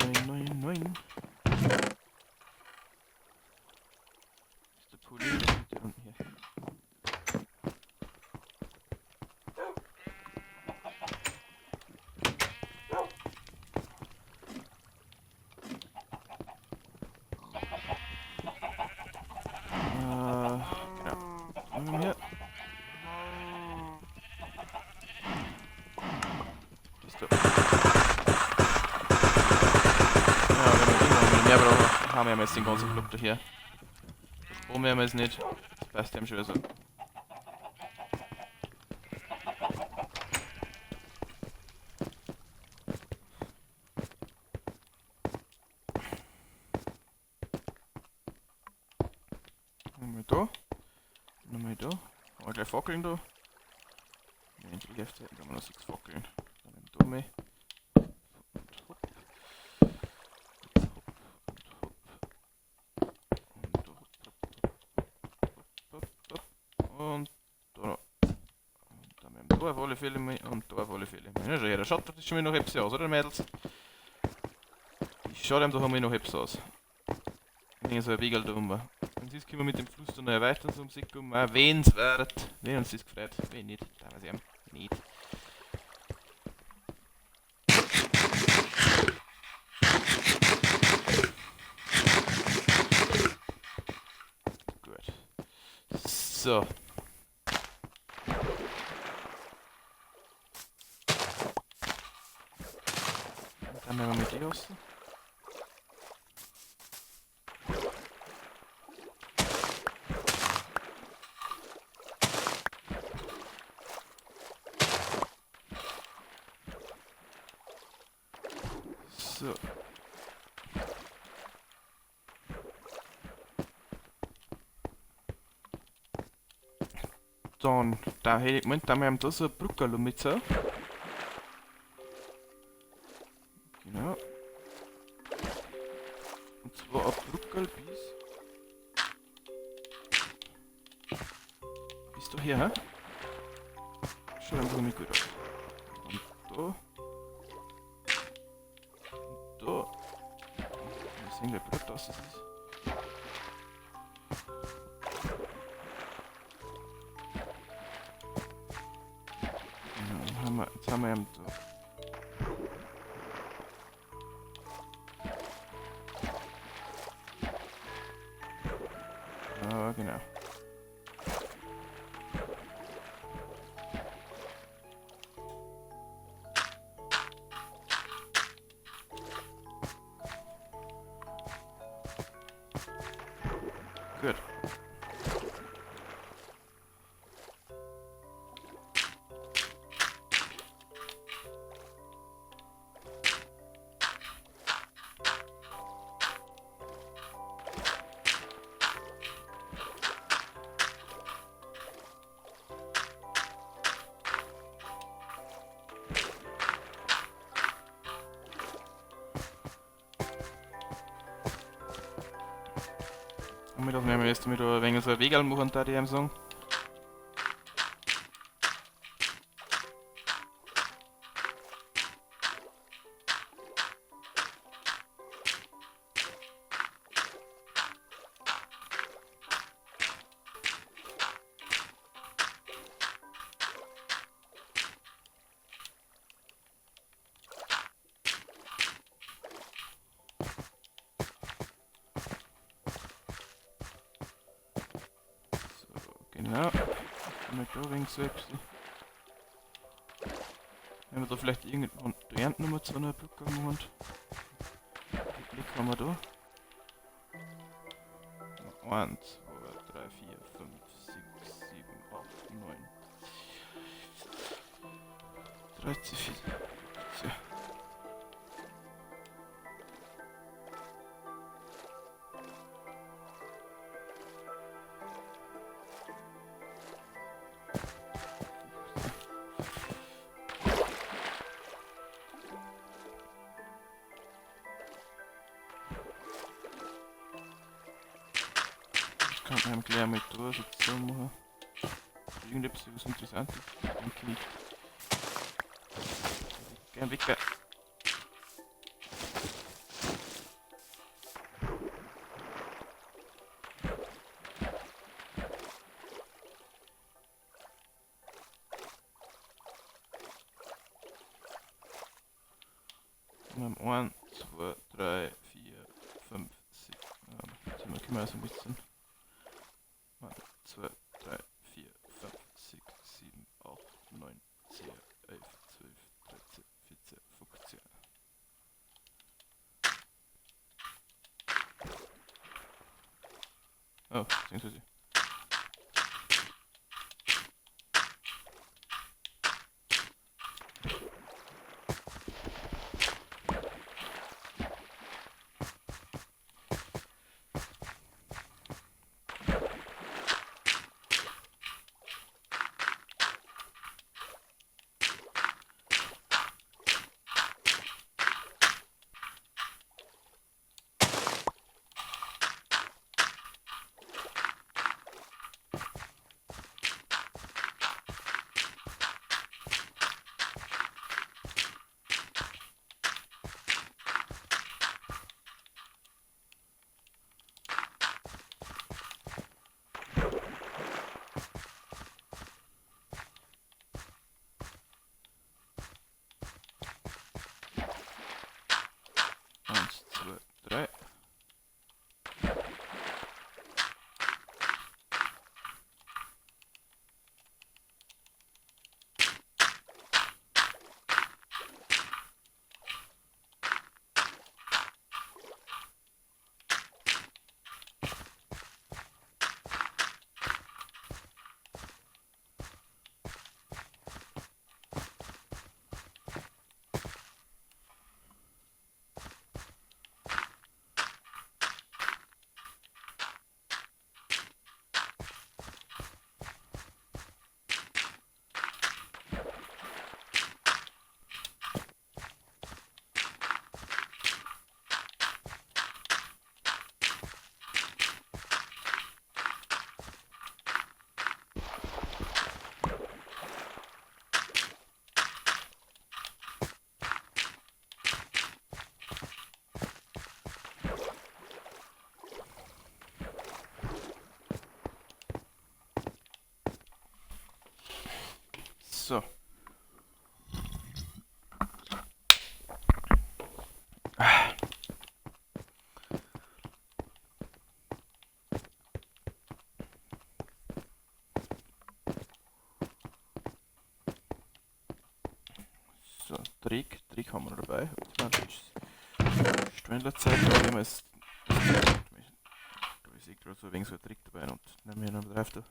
9, 9, 9. Ist der Pulli der unten hier. Genau. Nehmen wir hier. Das da. Ja, wenn wir irgendwann mehr brauchen, haben wir jetzt den ganzen Block da hier. Das brauchen wir jetzt nicht. Das passt ja schon wieder so. Nochmal da. Nochmal da. Haben wir gleich Fackeln da. Nein, die Hälfte, da haben wir noch 6 Fackeln. Dann nehmen wir da mal. Und hopp. Jetzt hopp und hopp. Und da hopp, hopp, hopp, hopp, hopp, hopp. Und da noch. Und dann haben wir da auf alle Fälle mal und da auf alle Fälle mal. Ja, schau her, da schaut doch das schon mal noch hübsch aus, oder Mädels? Ich schau dem doch einmal noch hübsch aus. Wenn so ein Wegel da rum war. Und das können wir mit dem Fluss dann noch erweitern, so ums Eck rum. Auch wenn's wird. Wenn uns das gefreut. Wenn nicht, dann weiß ich nicht. Gut. So. Und dann nehmen wir mit die raus. So. Dann, da hätte ich gemeint, da wir haben da so eine Brücke mit so. Genau. Und zwar eine Brücke bis da her, hä? Schaut einfach mal gut aus. Und da. Und da. Mal sehen, wie blöd das ist. Jetzt haben wir eben da. Ja, genau. Gut. Und wir dürfen jetzt mit ein wenig so ein Wegerl machen, da die ihm sagen. Genau. Mal da wegen so etwas. Wenn wir da vielleicht irgendwann die Ernte zu einer Brücke machen. Den Blick haben wir da. 1, 2, 3, 4, 5, 6, 7, 8, 9. 13, 14, 15. Kann man gleich mit da so zusammen machen. Irgendetwas was Interessantes, denke ich nicht. Gern weg. Wir haben 1, 2, 3, 4, 5, 6. Ja, können wir also ein bisschen. 1, 2, 3, 4, 5, 6, 7, 8, 9, 10, 11, 12, 13, 14, 15. Oh, beziehungsweise. Eins, zwei, drei. So. So, Dreck haben wir dabei. Stwendlerzeit, da haben wir jetzt. Da ist gerade so ein wenig so ein Trick dabei und nehmen wir noch drauf da.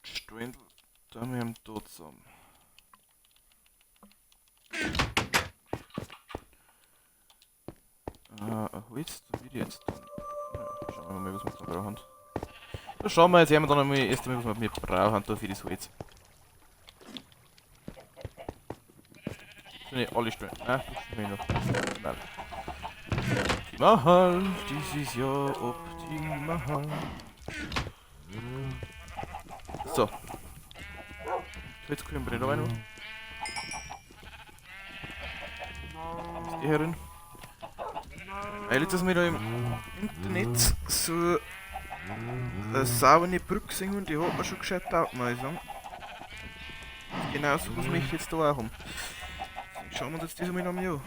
Stwendel, da haben wir da zusammen. Ein Holz, da will ich jetzt dann. Ja, schauen wir mal, was wir da brauchen. Da schauen wir jetzt einmal dann einmal erst einmal, was wir brauchen da für das Holz. Ne, alle Stellen. Ah, das ist mir noch. Optimal. Optimal, das ist ja optimal. So. Jetzt können wir da rein. Ist die Herrin? Weil jetzt, dass wir da im Internet so eine saubere Brücke gesehen und die hat mir schon gescheit taugt, muss ich sagen. Genau so was möchte ich jetzt da auch haben. Schauen wir uns jetzt das einmal noch an.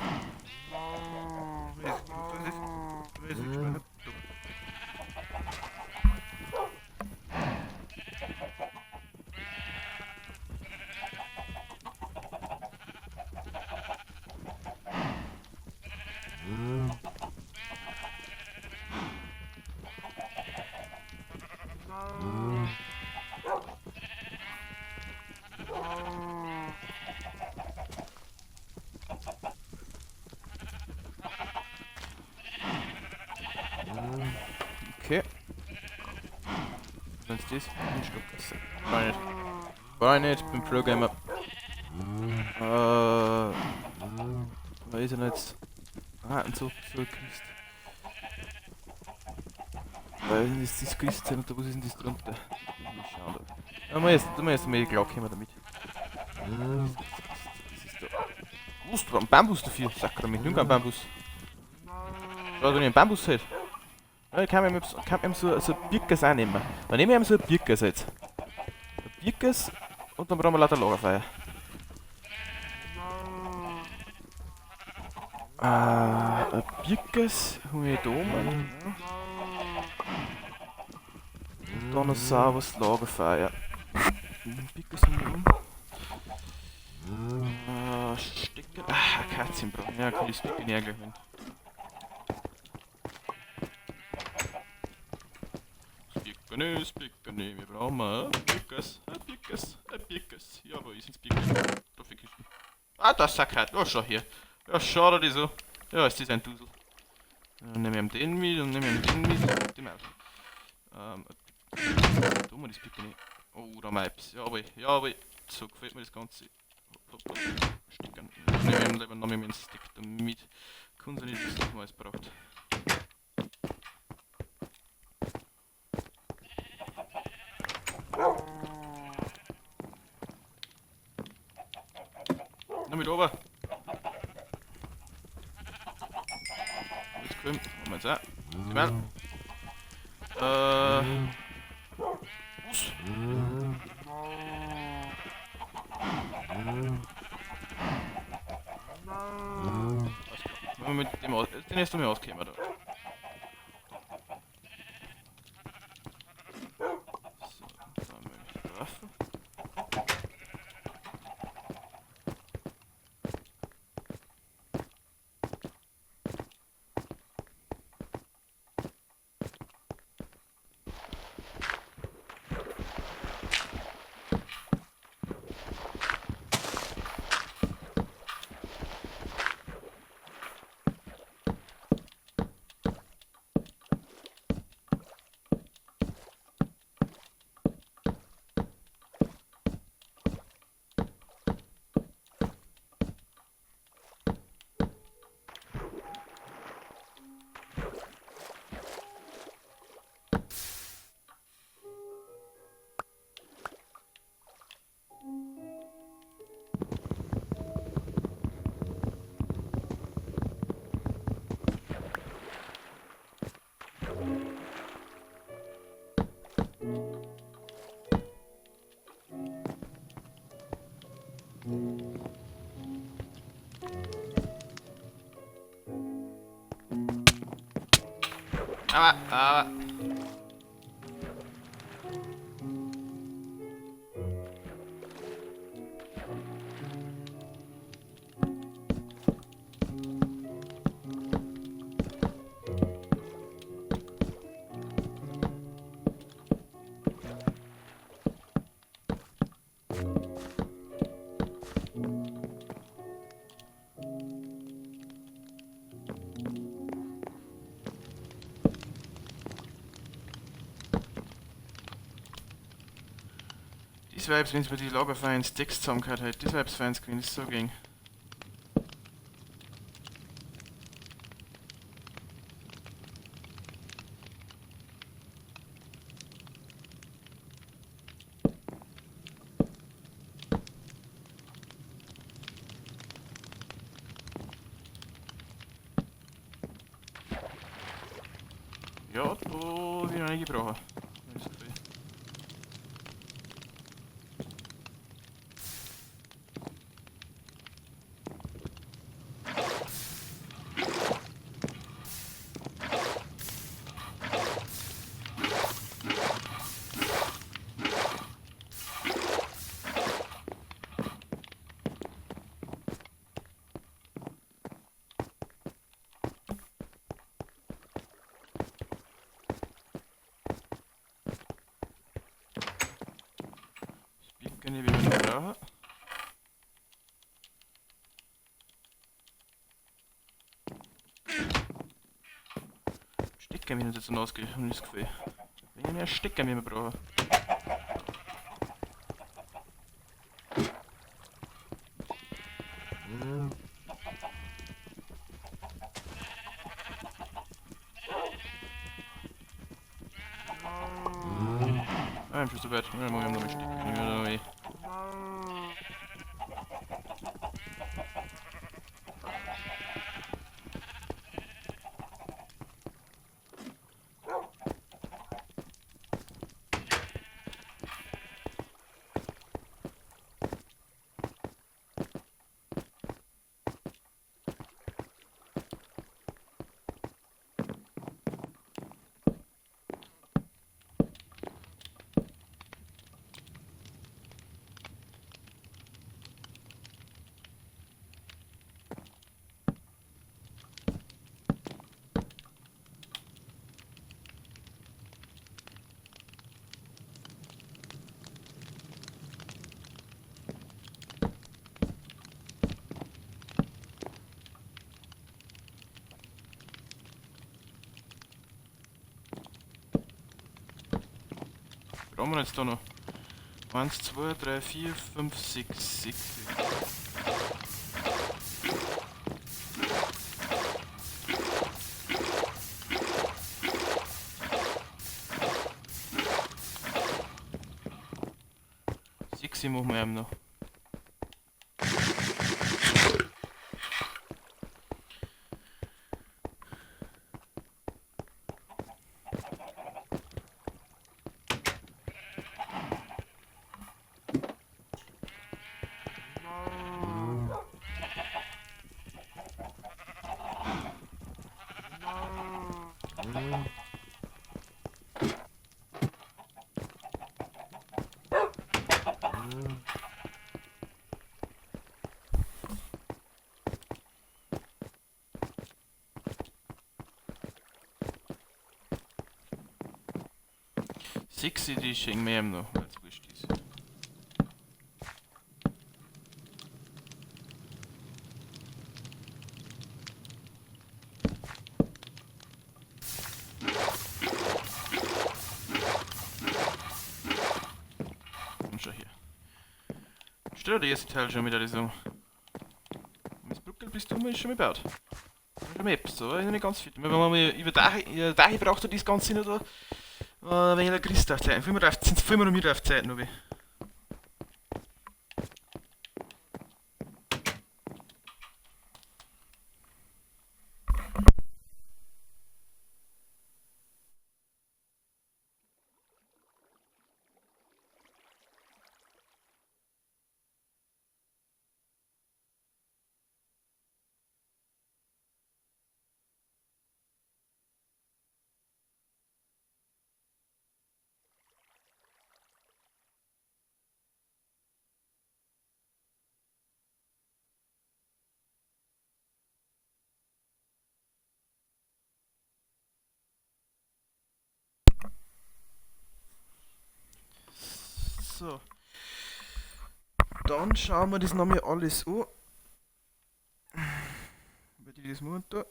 Ist das? Ein Stock. Brauch ich nicht. Brauch ich nicht, bin Pro-Gamer. Wo ist er denn jetzt? Ah, und so ein Christ. Weil ist das Christ und da was ist denn das drunter? Mal schauen da. Da mal erst mal die Glocke kommen damit. Das ist da. Was? Da ein Bambus dafür? Sakrament, nimm keinen Bambus. Da, wenn ich einen Bambus halt. Ja, ich kann mir so ein Birkes auch nehmen. Dann nehme ich ihm so ein Birkes jetzt. Ein Birkes und dann brauchen wir lauter Lagerfeuer. Ein Birkes habe ich da oben. Ja. Und dann noch sauberes Lagerfeuer. Ein Birkes haben wir oben. Stecker. Ah, Akazienbraten. Ja, kann ich das Birken nicht gleich nehmen. Spickerne, wir brauchen ein Birkes, ein Birkes, ein Birkes. Ja, wo ist denn das Birkes? Da für Kisten. Ah, das ist ein Kat. Oh, schau hier. Ja, schau dir die so. Ja, ist das ein Dusel. Dann nehme ich den mit und nehme ich den mit. Den auch. Da haben wir das Birkene. Oh, da haben wir etwas. Jawohl, jawohl. So gefällt mir das Ganze. Hopp, hopp, hopp. Steckern. Dann nehme ich lieber noch einen Stick da mit. Kann sie nicht wissen, was man alles braucht. Na mit oben. Jetzt kommt, machen wir jetzt auch. Sieh mal. Was? Wenn wir mit dem aus, den ersten Mal auskämen da. So, dann haben wir die Waffe. Aber, aber. Das Vibes, wenn es bei die Lagerfeuer Sticks zusammengehört hat, das Vibes Fans gewesen, das so ging. Ja, da will ich noch nicht gebrauchen. Kann ich wieder brauchen. Stecker mir jetzt ausgehe, habe ich das Gefühl. Wenn ich mehr Stecker mehr brauche. schon so weit. Ja, wir haben noch ein Stück. Brauchen wir jetzt da noch? 1, 2, 3, 4, 5, 6, 6. 6 machen wir eben noch. Sechs, die schenken wir ihm noch, weil es wurscht ist. Und schau hier. Stell dir der erste Teil schon wieder so. Das Brückel-Bistum ist schon mal gebaut. Schon Maps, aber ist noch nicht ganz fit. Wenn man mal über Dahi braucht er das Ganze nicht da. Wenn ich der Christ auf Zeiten, sind voll noch mit auf Zeiten, ich. So. Dann schauen wir das nochmal alles an. Wie die das machen da.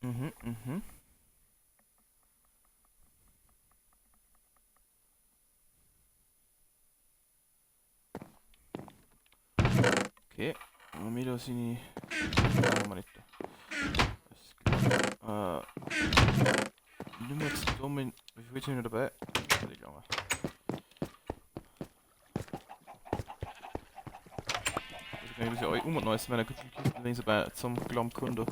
Mhm. Okay, und mir da seine. Nein, haben wir nicht da. Alles klar. Nimm jetzt da mein. Wie viel sind noch dabei? Ich glaube. Also kann ich das ja alle um und neues meiner Küchenkiste, wenn ich so bei zum Glammkunde.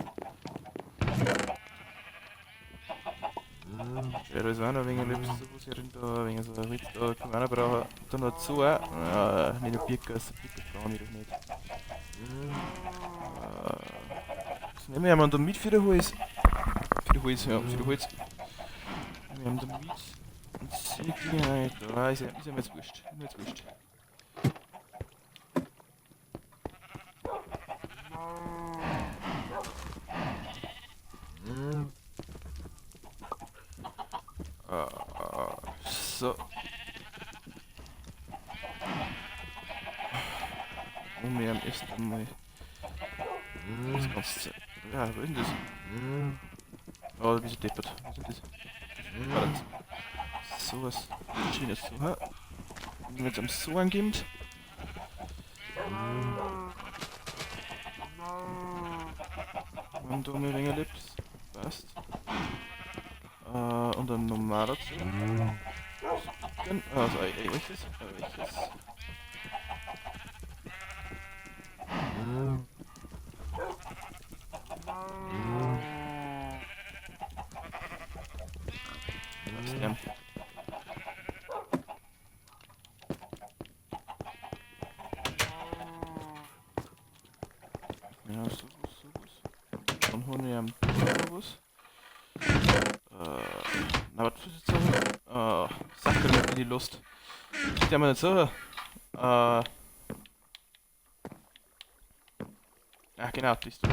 Ja, da ist auch noch ein wenig Lips, so was hier da, ein wenig so ein Holz da, kann man auch noch brauchen. Dann noch zwei, ja, nicht nur Birke, also Birke brauche ich doch nicht. Was nehmen wir da mit für den Holz? Für den Holz, ja, für den Holz. Wir haben da mit. Und sie die da ist ja mir jetzt wurscht. Ist mir jetzt wurscht. So. Und wir haben erst einmal das ganze Zeit. Ja, wo ist denn das? Oh, da bist du deppert. Was ist denn das? Warte. So was Schönes so. Wenn man jetzt am so angibt. Und da mir länger lebt. Passt. Und ein normaler dazu. Also ein echtes. Welches? Ja. Ja, so, so, so. Dann holen wir am was. Na, was ist jetzt so? Sache mit die Lust. Die haben wir nicht so. Ach genau, das ist da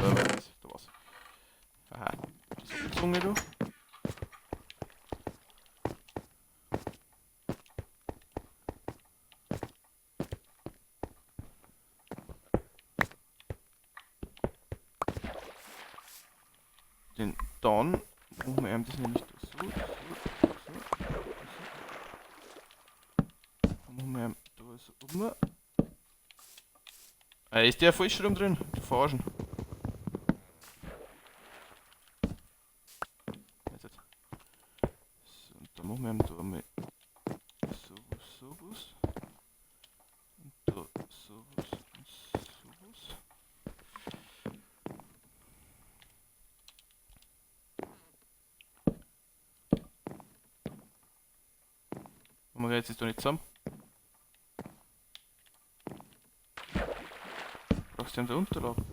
was. Aha. Das ist die Zunge, du. Den dann machen wir das nämlich so, so, so, so. Dann machen wir da so um. Ist der falsch rum drin? Die verarschen. Jetzt. So, und dann machen wir da mal so, so was. Und da so was und so was. Und jetzt ist da nicht zusammen. Brauchst du denn da Unterlagen?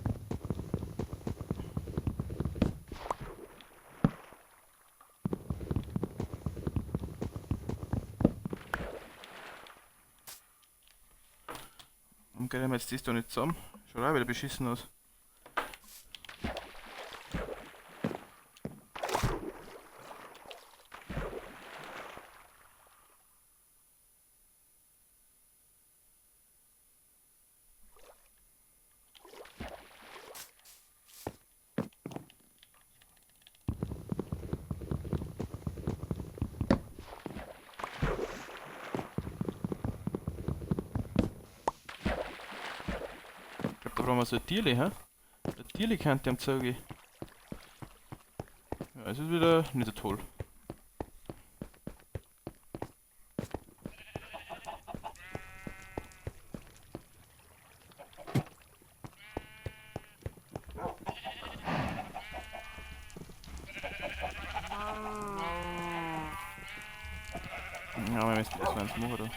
Warum geht jetzt das da nicht zusammen? Schaut auch wieder beschissen aus. Da brauchen wir so ein Tierli, hä? Ein Tierli könnte am Zuge. Ja, es ist wieder nicht so toll. Ja, wir müssen erstmal eins machen da.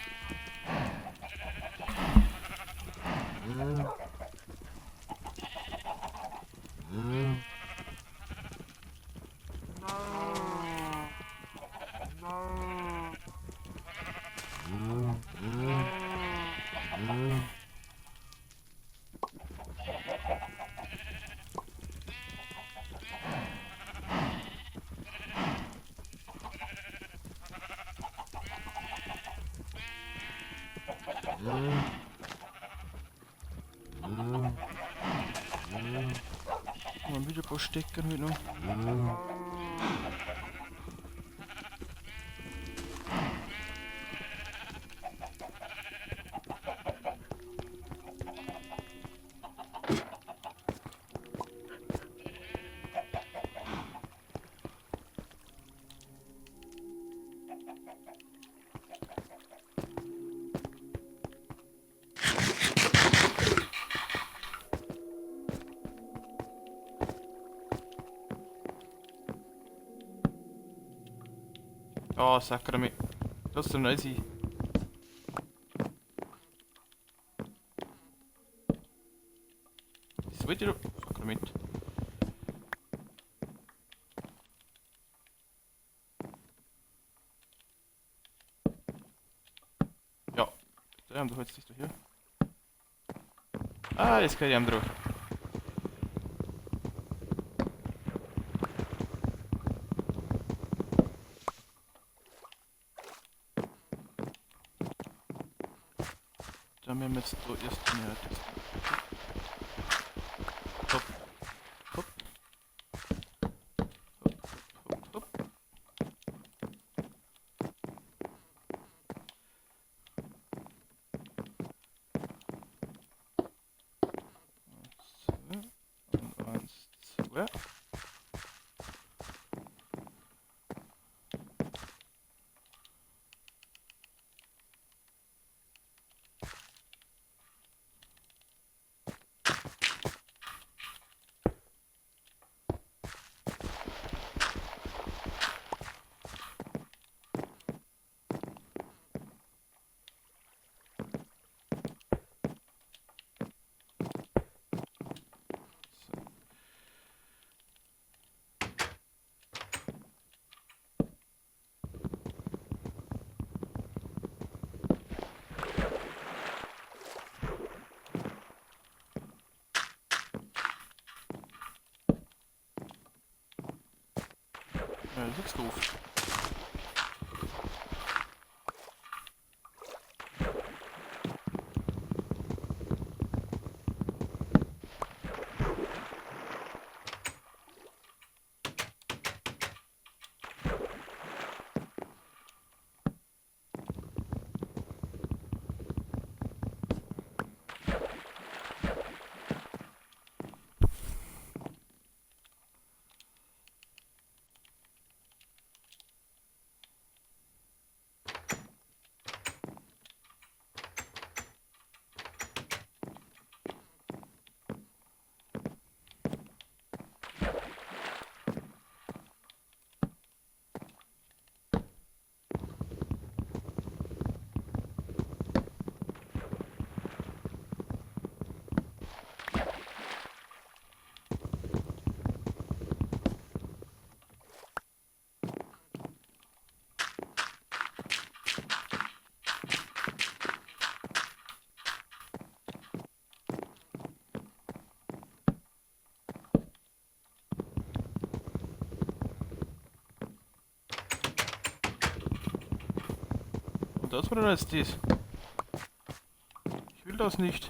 Mal wieder ein paar Stecker heute noch. Oh, Sakrament. Das ist so nice. Das wollte ich doch. Sakrament. Ja. Da haben wir jetzt nicht hier. Ah, das kann ich am drauf. Dann haben wir jetzt da erst mehr das. Hopp. Hopp. Hopp, hopp, hopp. 2. So. Ja, das ist doof. Und das war dann jetzt das. Ich will das nicht.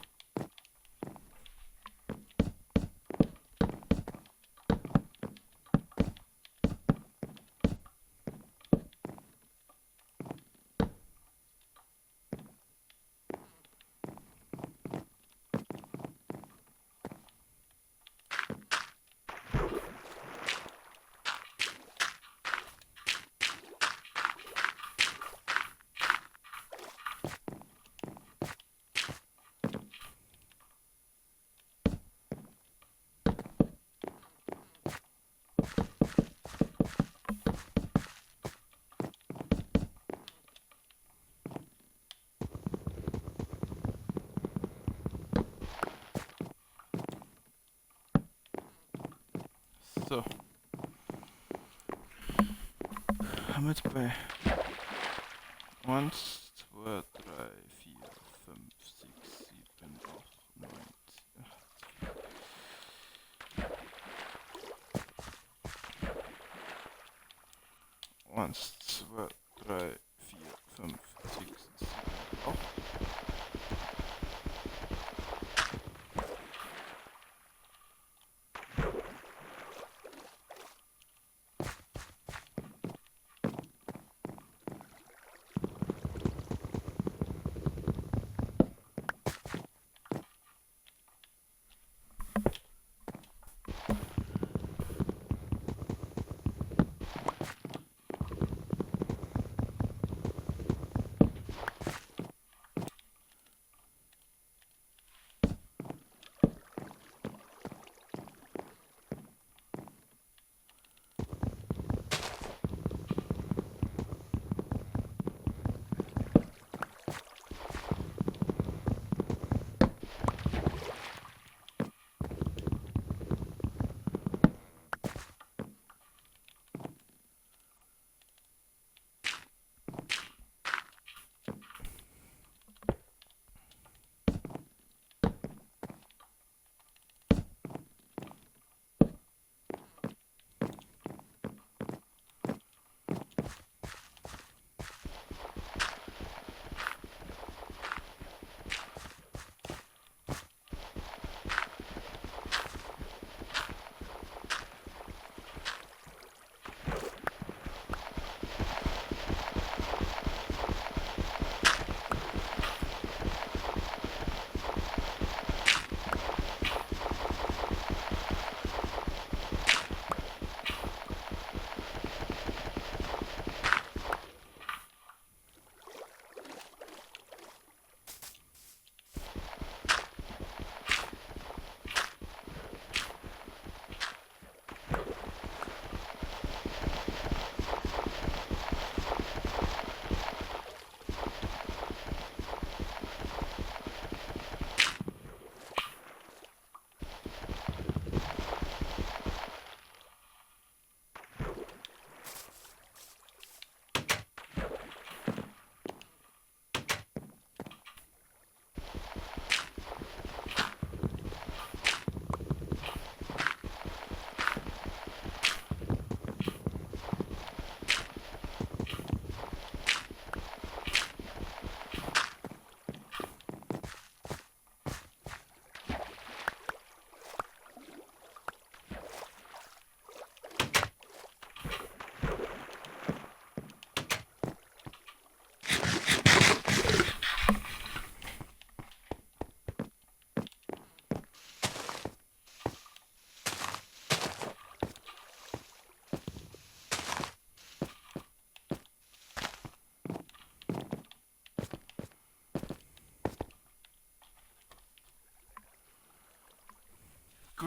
So. Haben wir jetzt bei 1, 2, 3, 4, 5, 6, 7, 8, 9, 10. 1, 2, 3, 4, 5, 6, 7, 8.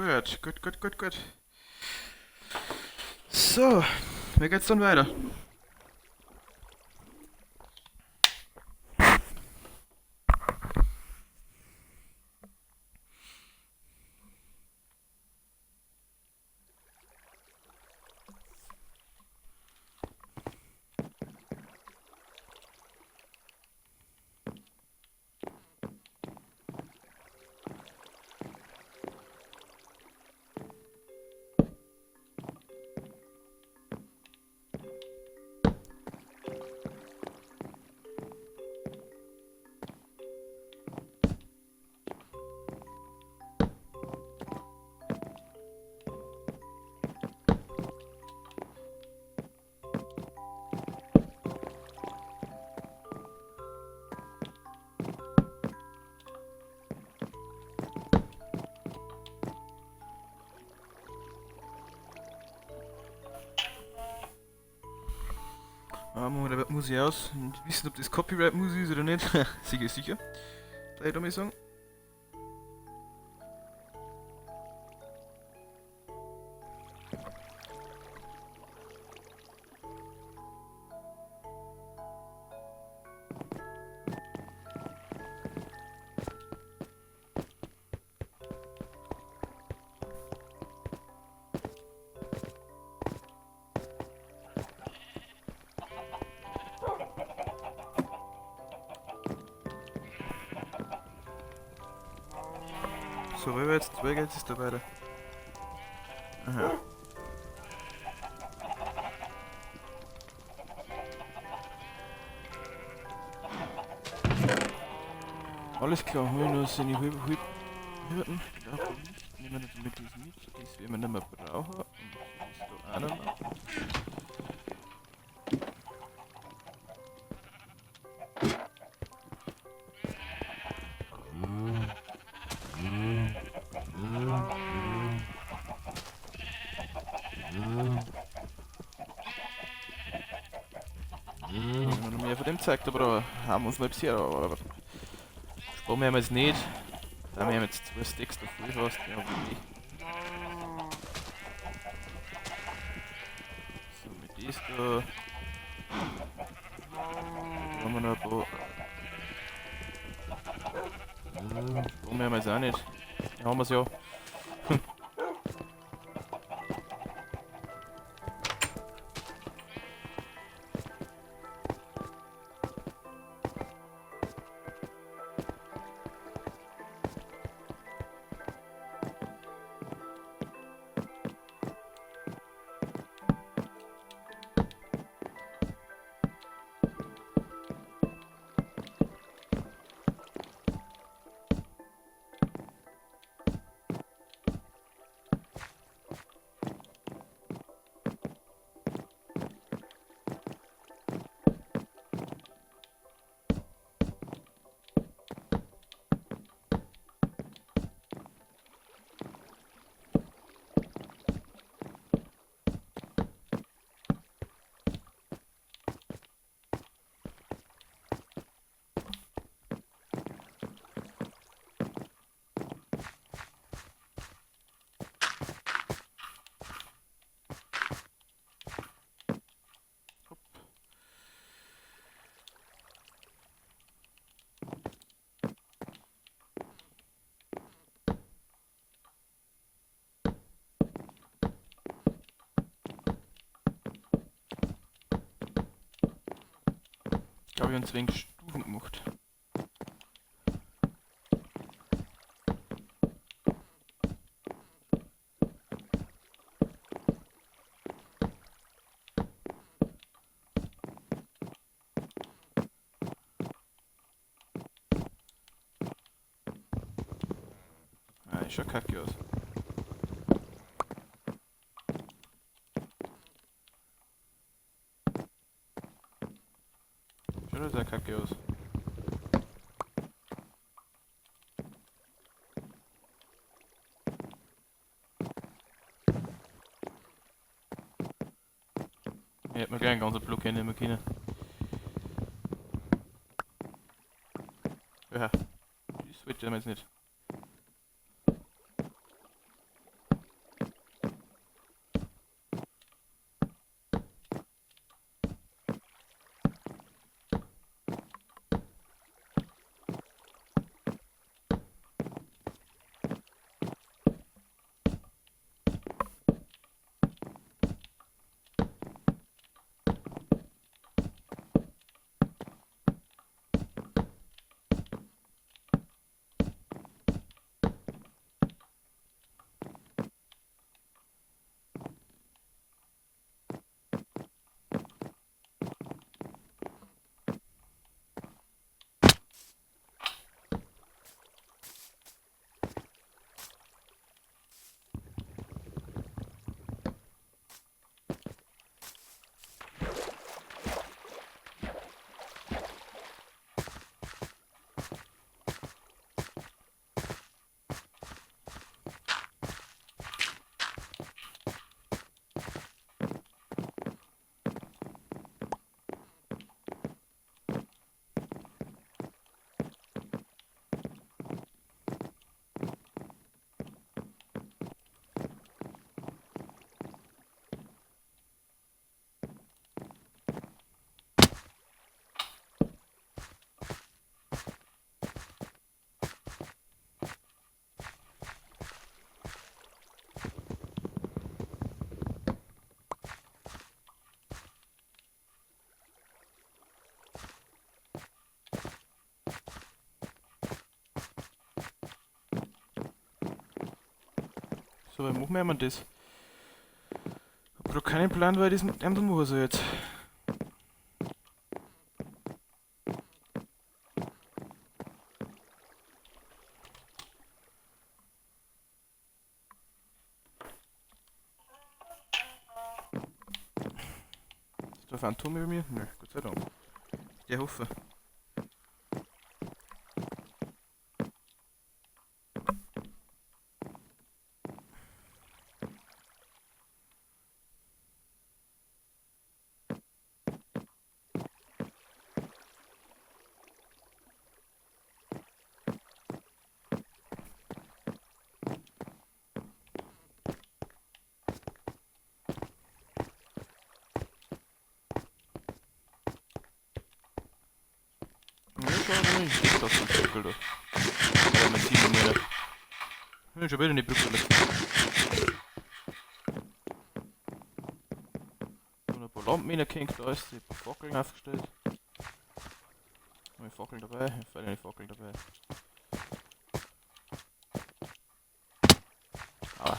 Gut, gut, gut, gut, gut. So, wie geht's dann weiter? Ah, Moment, da muss ich aus. Nicht wissen, ob das Copyright-Musik ist oder nicht. Sicher, sicher. Da ich mal sagen. So, wer jetzt, wer geht jetzt da weiter? Aha. Alles klar, holen wir uns in die Hütten. Nehmen wir natürlich das mit, das werden wir nicht mehr brauchen. Und das da auch nicht mehr. Zeigt, aber da haben wir uns mal bisher, aber sparen wir jetzt nicht. Da haben wir jetzt 2 Stacks dafür fast, ja, wirklich. So, mit das da. Da haben wir noch ein paar. Sparen wir jetzt auch nicht. Ja, haben wir's ja. Ich glaube, ich habe zu wenig Stufen gemacht. Ah, ist schon kacke aus. Schaut sehr kacke aus. Ich hätte mir gleich einen ganzen Block hinnehmen können. Ja, das wollte ich jetzt nicht. So, wie machen wir das? Ich hab grad keinen Plan, weil ich das mit dem dann machen soll jetzt. Ist da ein Phantom über mir? Nö, Gott sei Dank. Ich hoffe. Das ist ein da. Ja, mein Team mir. Schon wieder eine Brücke. Und ein paar Lampen reingehängt, da ist ein paar Fackeln aufgestellt. Haben wir Fackeln dabei? Ich habe Fackeln dabei. Ah.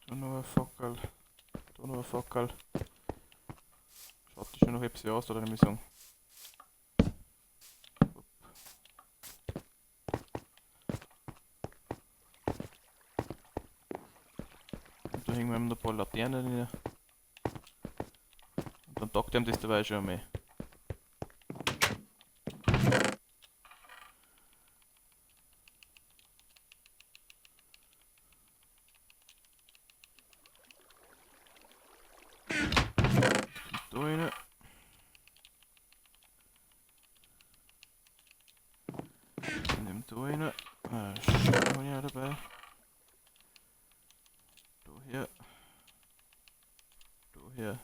Da noch ein Fackel. Da noch ein Fackel. Schaut das schon noch etwas aus, oder ich sagen. Und da hängen wir noch ein paar Laternen rein. Und dann taugt ihm das dabei schon einmal. Da rein. Nimm da rein. Schau mal dabei. Da her. Da her.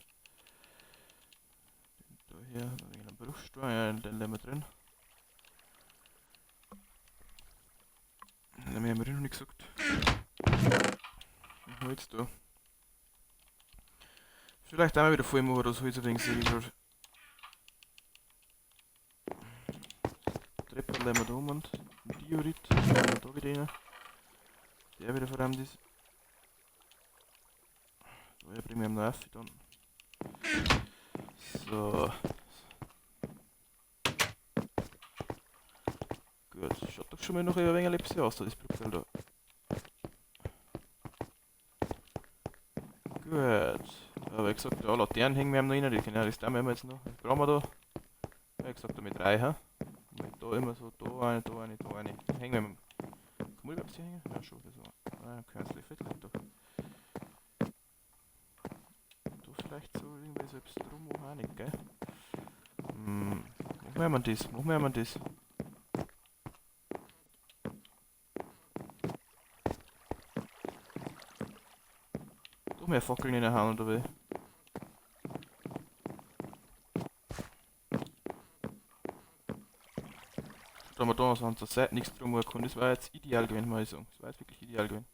Da her. Da wegen einem Bruchstein. Ja, den lassen wir drin. Den haben wir noch nicht gesagt. Holz da. Vielleicht einmal wieder voll machen oder so, jetzt wenig sehe ich gerade. Treppe wir da um und Diorit, da wieder rein. Der wieder verräumt ist. Da bringen wir ihn noch auf dann. So. Gut, schaut doch schon mal noch ein wenig Lepse aus, da das Brückel da. Gut. Aber wie gesagt, ja, Laternen hängen wir noch rein, die können ja, das tun wir jetzt noch. Was brauchen wir da? Wie gesagt, da mit 3, hä? Mit da immer so, da eine, da eine, da eine. Hängen wir mit. Kann man überhaupt hier hängen? Ja, schon. Das war. Ah, okay, vielleicht da. Da vielleicht so irgendwie so etwas drum, auch nicht, gell? Hm, machen wir das? Machen wir das? Doch mehr Fackeln in der Hand, oder wie? Da haben wir da so an der Seite nichts drum machen. Das war jetzt ideal gewesen, muss ich sagen. Das war jetzt wirklich ideal gewesen.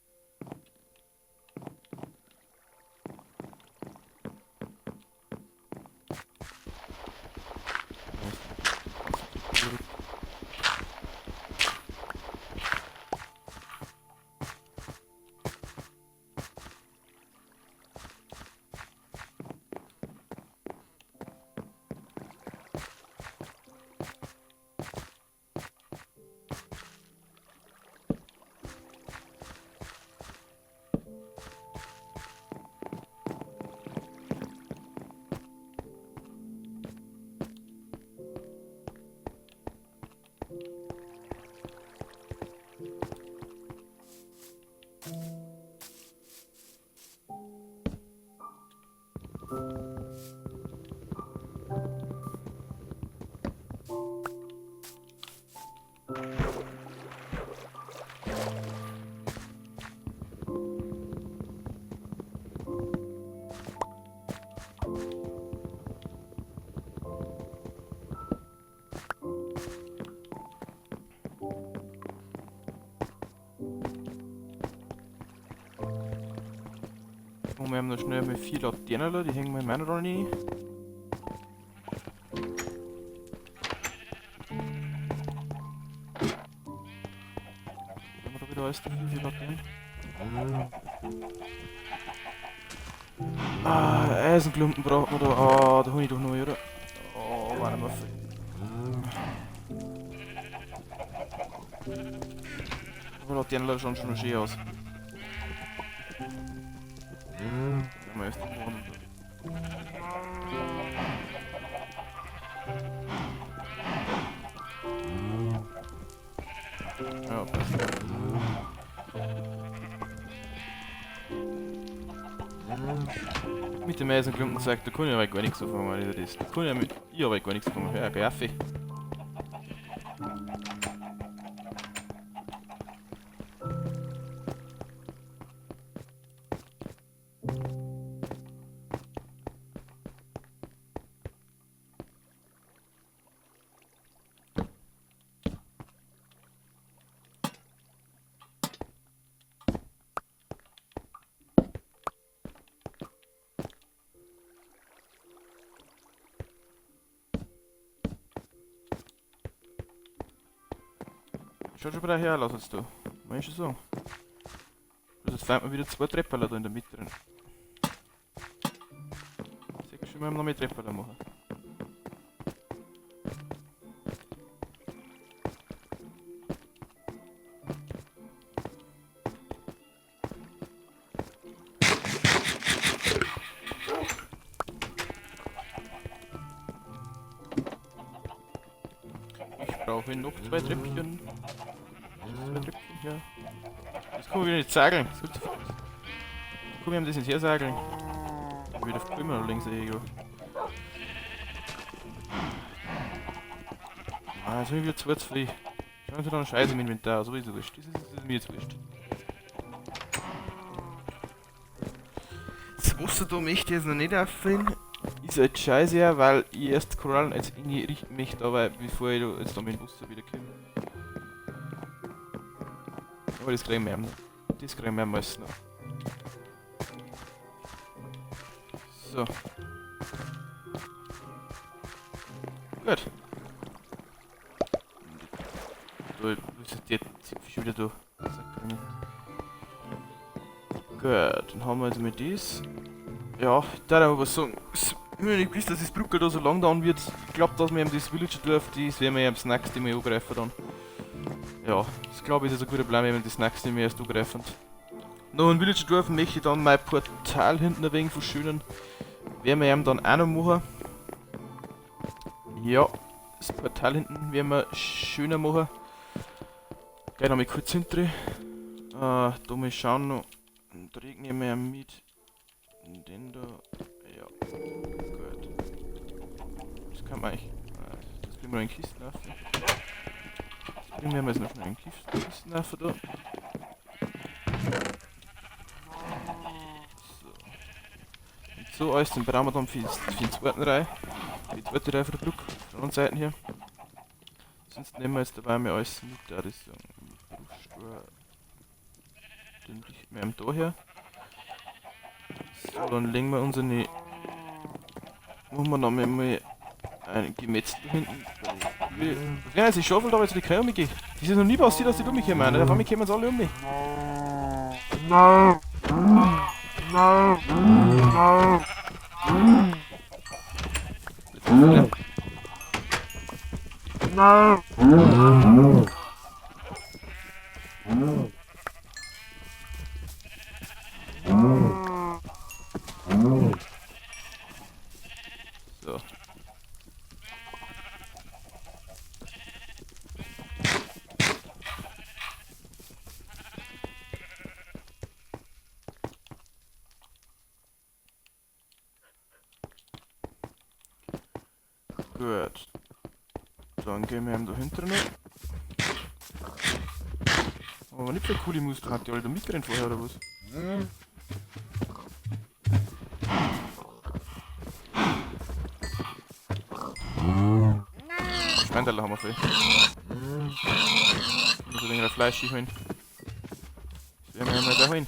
Und wir haben noch schnell mit 4 Laternen, die hängen wir in meiner rein. Haben wir da wieder alles dafür, 4 Laternen? Ah, Eisenklumpen braucht man da. Ah, da hol ich doch noch, oder? Oh, warte mal. Aber Laternen schauen schon schön aus. Ja, erst den. Ja, passt. Mit dem Eisenklumpen zeigt, da kann ich aber gar nichts anfangen, das. Da kann ich mit. Ich aber gar nichts anfangen. Ja, Garfi. Schaut schon wieder her, lass uns da. Mach ich schon so. Jetzt fehlt mir wieder 2 Trepperler da in der Mitte drin. Ich sehe schon, wir haben noch mehr Trepperler machen. Ich brauche noch 2 Treppchen. 2 Treppchen hier. Das kann man wieder nicht zageln. Das gibt's. Guck, wir haben das nicht hersageln. Wieder auf immer noch links, ey, Ah, jetzt bin ich wieder zu früh. Schauen Sie da Scheiße im Inventar, so ist es wurscht. Das ist mir jetzt wurscht. Das Wasser da möchte ich jetzt noch nicht auffüllen. Ist halt scheiße, ja, weil ich erst Korallen jetzt irgendwie richten möchte, aber bevor ich da jetzt da mit dem Wasser wieder komme. Aber das kriegen wir noch. Das kriegen wir meistens noch. So. Gut. Da ist der Zipfel schon wieder da. Gut, dann haben wir jetzt mit dies. Ja, da darf ich was sagen. Ich bin nicht gewusst, dass das Brücke da so lang dauern wird. Ich glaub, dass wir eben das Villager Dorf, das werden wir eben das nächste Mal angreifen dann. Ja, das glaube ich ist also ein guter Plan, wenn wir das nächste Mal erst angreifen. Noch ein Villager Dorf möchte ich dann mein Portal hinten ein wenig verschönern. Werden wir eben dann auch noch machen. Ja, das Portal hinten werden wir schöner machen. Gleich noch mal kurz hinter. Da mal schauen noch. Den Dreck nehmen wir ja mit. Und den da. Ja, gut. Das kann man eigentlich. Das bringen wir in Kisten auf. Das bringen wir jetzt noch schnell in Kisten auf da. So. Und so alles, den brauchen wir dann für die zweite Reihe. Für die zweite Reihe von der Brücke. Auf der anderen Seite hier. Sonst nehmen wir jetzt dabei mal alles mit, da das ist den richten wir eben da her. So, dann legen wir unsere. Machen wir noch mal ein Gemetzel hinten. Ja, also ich schaufel da jetzt die Krähe umgehe. Das ist noch nie passiert, dass die um mich kommen. Auf einmal kommen sie alle um mich. So. Gut. Dann gehen wir eben da hinten noch. Aber nicht so coole Muster hat die alle da mitgerannt vorher oder was? Schweinteile haben wir viel. Ich muss ein wenig Fleisch holen. Das werden wir ja mal da holen.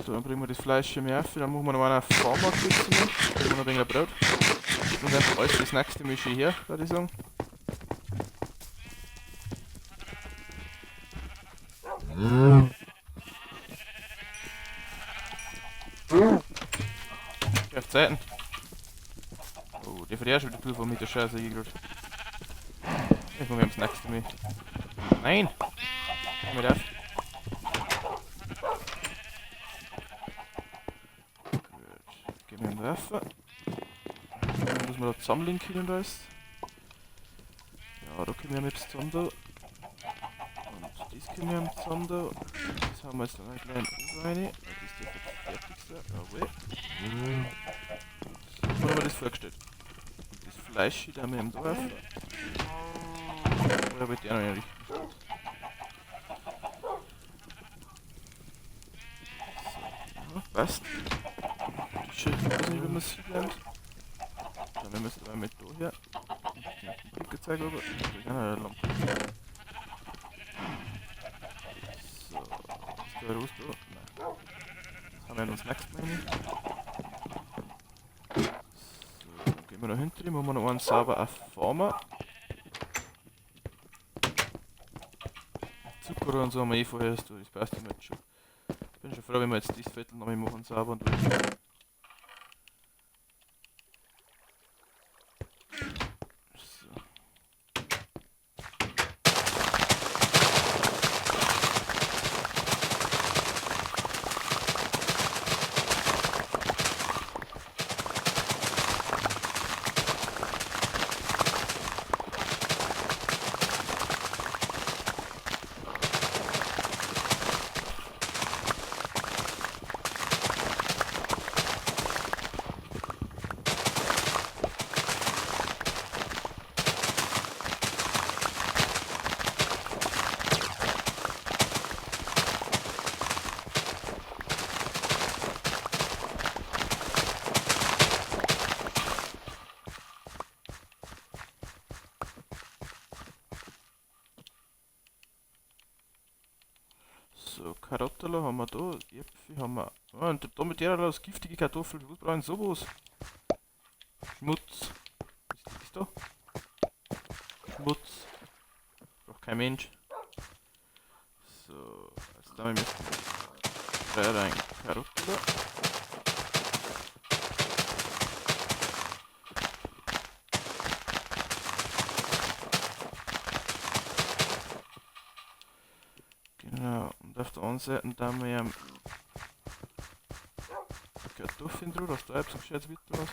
Dann bringen wir das Fleisch hier mehr auf, dann machen wir noch eine Farmer kurz noch. Bringen wir noch ein wenig Brot. Und einfach alles das nächste Mische hier, würde ich sagen. Auf Zeiten. Oh, der verliert schon wieder Tour von mit der Scheiße hier gerade. Ich muss das nächste Mal. Nein! Komm mit auf. Gut. Gehen wir in den Werfer. Dann müssen wir da zusammenlegen können, da ist. Ja, da können wir mit zusammen da. Und das können wir zusammen da. Das haben wir jetzt noch einen kleinen U rein. Das dürfte jetzt fertig sein. Jawohl. So haben wir das vorgestellt. Und das Fleisch da haben wir im Dorf. Oder wird der noch nicht richtig? So, ja, passt. Das Schild, ich weiß nicht, wie man es sieht. Dann nehmen wir es aber mit da her. Den Blick aber. Da ist eine Lampe. So, ist der raus da? Nein. Das haben wir uns nächstes Mal rein. So, dann gehen wir noch hinter, machen wir noch einen sauber auf Farmer. Zucker und so haben wir eh vorher, das passt immer jetzt schon. Ich bin schon froh, wenn wir jetzt das Viertel noch mal machen, sauber und durch. So. So, Karottelo haben wir da, Äpfel haben wir. Ah, und da mit der raus, giftige Kartoffeln, was brauchen sowas? Schmutz. Was ist das da? Schmutz. Braucht kein Mensch. So, also da müssen wir drei rein. Karottelo. Genau, und auf der anderen Seite da haben wir ja Kartoffeln drauf, dass da etwas Gescheites wird draus.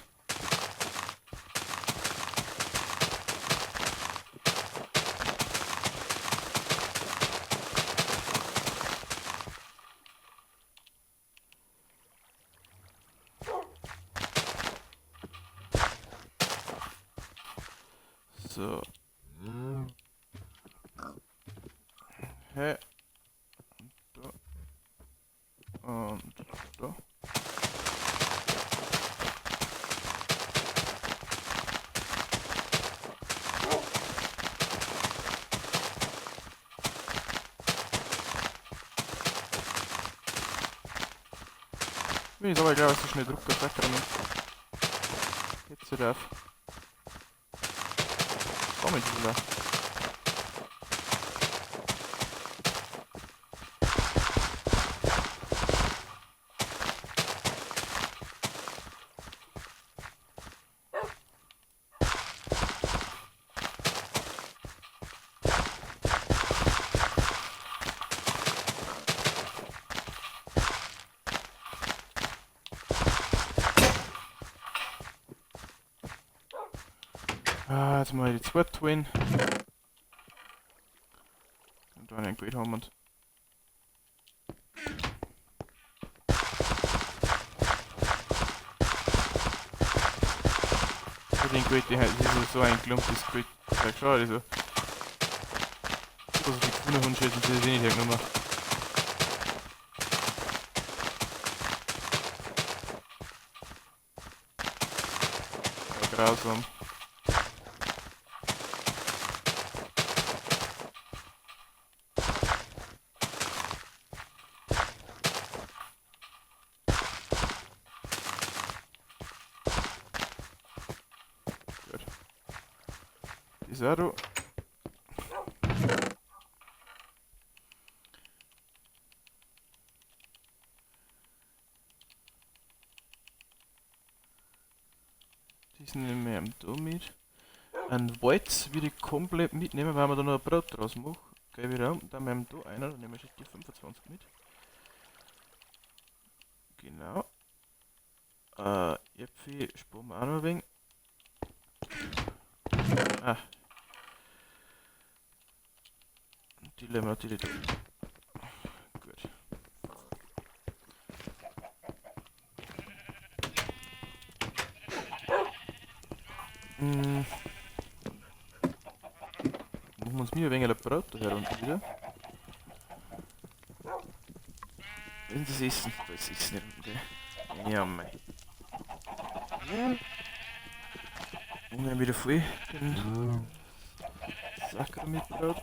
So. Hä? Da. Und da. Bin ich aber klar, dass ich schnell Drucker wegrennen. Jetzt wieder auf. Damit wieder. Ah, jetzt mal die zweite Twin. Und dann ein Great haben und. Den Great, die ist so ein Klump, das Great. Schau, also. So die grüne Hundschäden, die sind nicht hergenommen. Ja, grausam. Ist auch da. Das nehmen wir da mit. Ein Walz würde ich komplett mitnehmen, weil wir da noch ein Brot draus machen. Geh wieder um, dann haben wir da einer, dann nehmen wir schon die 25 mit. Genau. Äpfel sparen wir auch noch ein wenig. Ah. Und die nehmen wir natürlich da. Gut. Machen wir uns mir ein wenig ein Brot da herunter wieder. Was ist das Essen? Da ist Essen nicht unten, gell? Ja, mei. Und dann wieder voll den Sack mit Brot.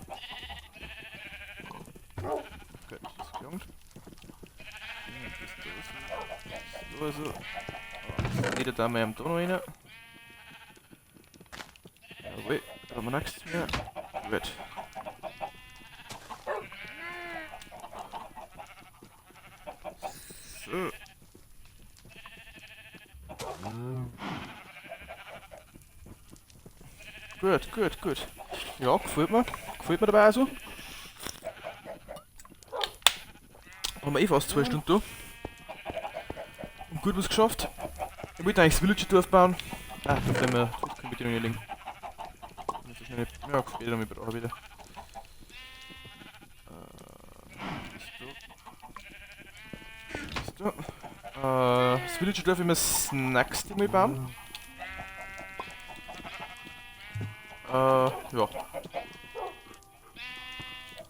Okay, das ist gelangt. Das ist da so. Das geht da mal am da noch rein. Jawohl, da haben wir nichts mehr. Gut. So. Gut, gut, gut. Ja, gefällt mir. Gefällt mir dabei also. Haben wir eh fast 2 Stunden da. Und gut was geschafft. Ich wollte eigentlich das Villager-Dorf bauen. Ah, da können wir, das können wir die noch nicht legen. Nicht so schnell. Ja, später noch, ich brauche wieder. Das da. Das Villager-Dorf immer das nächste Mal bauen. Ja.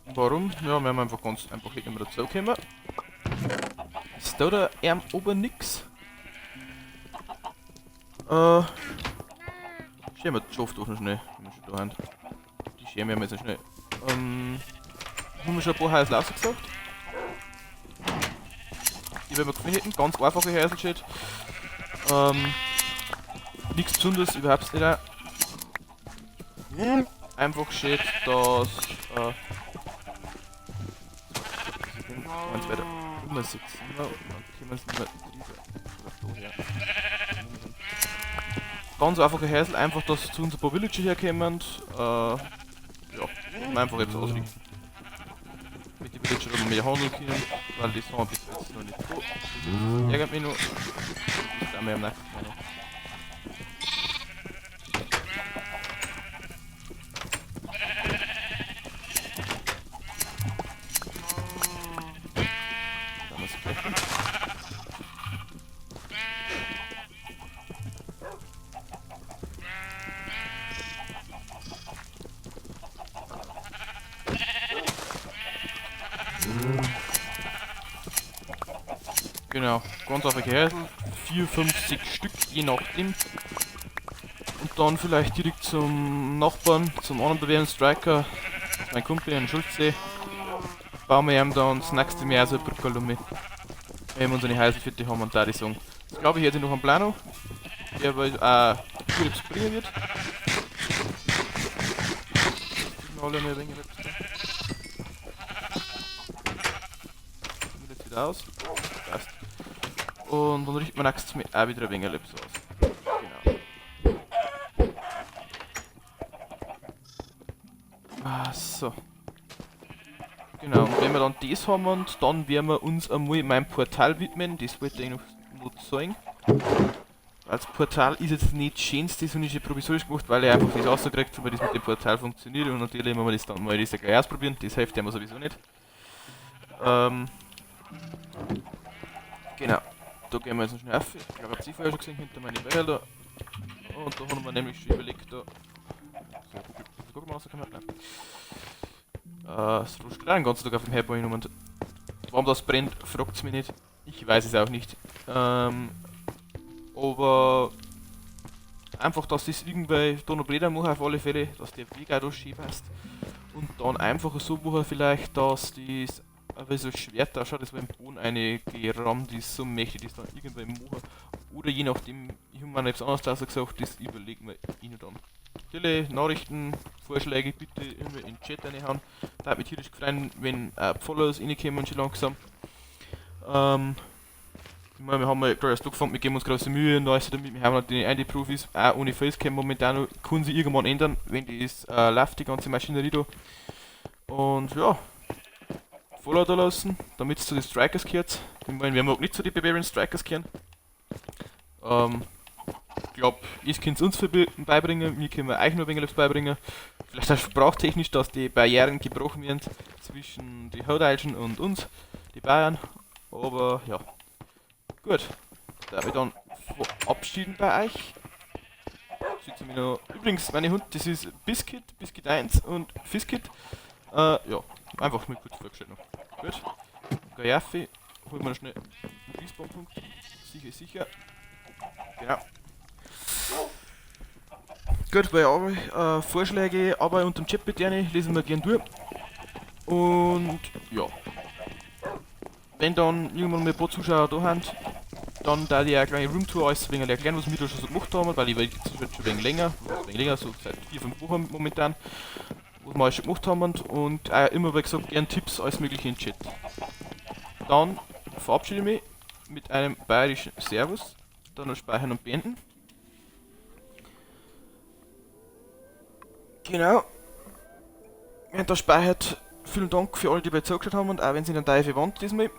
Warum? Ja, wir haben einfach ganz einfach nicht mehr dazu gekommen. Ist da der Arm oben nix? Scheren wir die Schafe doch noch schnell, wenn wir schon da haben. Die scheren wir jetzt noch schnell. Haben wir schon ein paar Häusl rausgesucht. Die werden wir gefunden hätten. Ganz einfache Häusl steht. Nichts Besonderes, überhaupt nicht. Einfach steht, dass eins weiter immer sitzen, ne? Und dann können wir es nicht mehr drüber. Oder daher. Ganz einfache Häusl, einfach, dass zu uns ein paar Villager herkommen. Ja, einfach jetzt ausrichten. Mit den Villager, dass wir mehr handeln können, weil die sind bis jetzt noch nicht da. Das ärgert mich noch. Das ist auch mehr am nächsten Mal noch. Genau, ganz einfache Häusl, 4, 5, 6 Stück, je nachdem. Und dann vielleicht direkt zum Nachbarn, zum anderen bewährten Striker, mein Kumpel in Schulze. Bauen wir ihm dann das nächste Mal so eine Brücke mit. Wenn wir unsere Häusl fertig haben und da die sagen. Das glaube ich jetzt noch am Plano, der wohl gut etwas bringen wird. Das alle mehr wenig etwas da. Jetzt wieder aus. Passt. Und dann richten wir nächstes Mal auch wieder ein wenig etwas aus. Genau. Ah, so. Genau, und wenn wir dann das haben, und dann werden wir uns einmal meinem Portal widmen. Das wollte ich noch zeigen. Als Portal ist jetzt nicht das Schönste, das habe ich schon provisorisch gemacht, weil ich einfach das rausgekriegt habe, weil das mit dem Portal funktioniert. Und natürlich müssen wir das dann mal das gleich ausprobieren. Das hilft ja sowieso nicht. Genau. Da gehen wir jetzt noch schnell auf. Ich glaube, ich hab's eh vorher schon gesehen, hinter meine Bälle da. Und da haben wir nämlich schon überlegt, da. So, guck mal, rausgekommen. Nein. Es rutscht gerade den ganzen Tag auf dem Herdboden um und warum das brennt, fragt's mich nicht. Ich weiß es auch nicht. Aber einfach, dass das irgendwie da noch blöder mache auf alle Fälle, dass der Weg auch da schön passt. Und dann einfach so machen vielleicht, dass das weil so Schwert ausschaut, das war im Boden eine gerammt ist, so möchte ich das dann irgendwann machen. Oder je nachdem, ich hab mir noch etwas anderes dazu gesagt, das überlegen wir eh noch dann. Natürlich Nachrichten, Vorschläge bitte immer in den Chat reinhauen. Da würde mich tierisch freuen, wenn Follows reinkommen schon langsam. Ich meine, wir haben ja gerade erst angefangen, wir geben uns große Mühe und alles damit. Wir haben natürlich auch die Profis, auch ohne Facecam momentan noch, können sie irgendwann ändern, wenn das läuft, die ganze Maschinerie da. Und ja, Follow da lassen, damit es zu den Strikers gehört. Ich meine, wir mag nicht zu den Barbarian Strikers gehören. Ich glaube, ihr könnt es uns beibringen, wir können euch noch ein wenig beibringen. Vielleicht auch sprachtechnisch, dass die Barrieren gebrochen werden zwischen die Hochdeutschen und uns, die Bayern. Aber ja, gut. Darf ich dann verabschieden bei euch. Sitzen wir noch. Übrigens, meine Hund, das ist Biscuit, Biscuit 1 und Fiskit. Ja, einfach mal kurz vorgestellt noch. Gut. Gajaffi, holen wir noch schnell einen Respawn-Punkt. Sicher, sicher. Genau. Gut, bei aber, Vorschläge, aber unter dem Chat bitte gerne, lesen wir gern durch. Und ja. Wenn dann irgendwann mal ein paar Zuschauer da sind, dann da die auch eine kleine Roomtour alles ein wenig erklären, was wir da schon so gemacht haben, weil ich weiß schon ein wenig länger, ein wenig länger, so seit 4, 5 Wochen momentan, was wir alles schon gemacht haben und auch immer, wie gesagt, gern Tipps, alles mögliche in den Chat. Dann verabschiede ich mich mit einem bayerischen Servus, dann noch speichern und beenden. Genau. Während das speichert, vielen Dank für alle, die bei zugeschaut haben und auch wenn sie in der Teufel waren diesmal.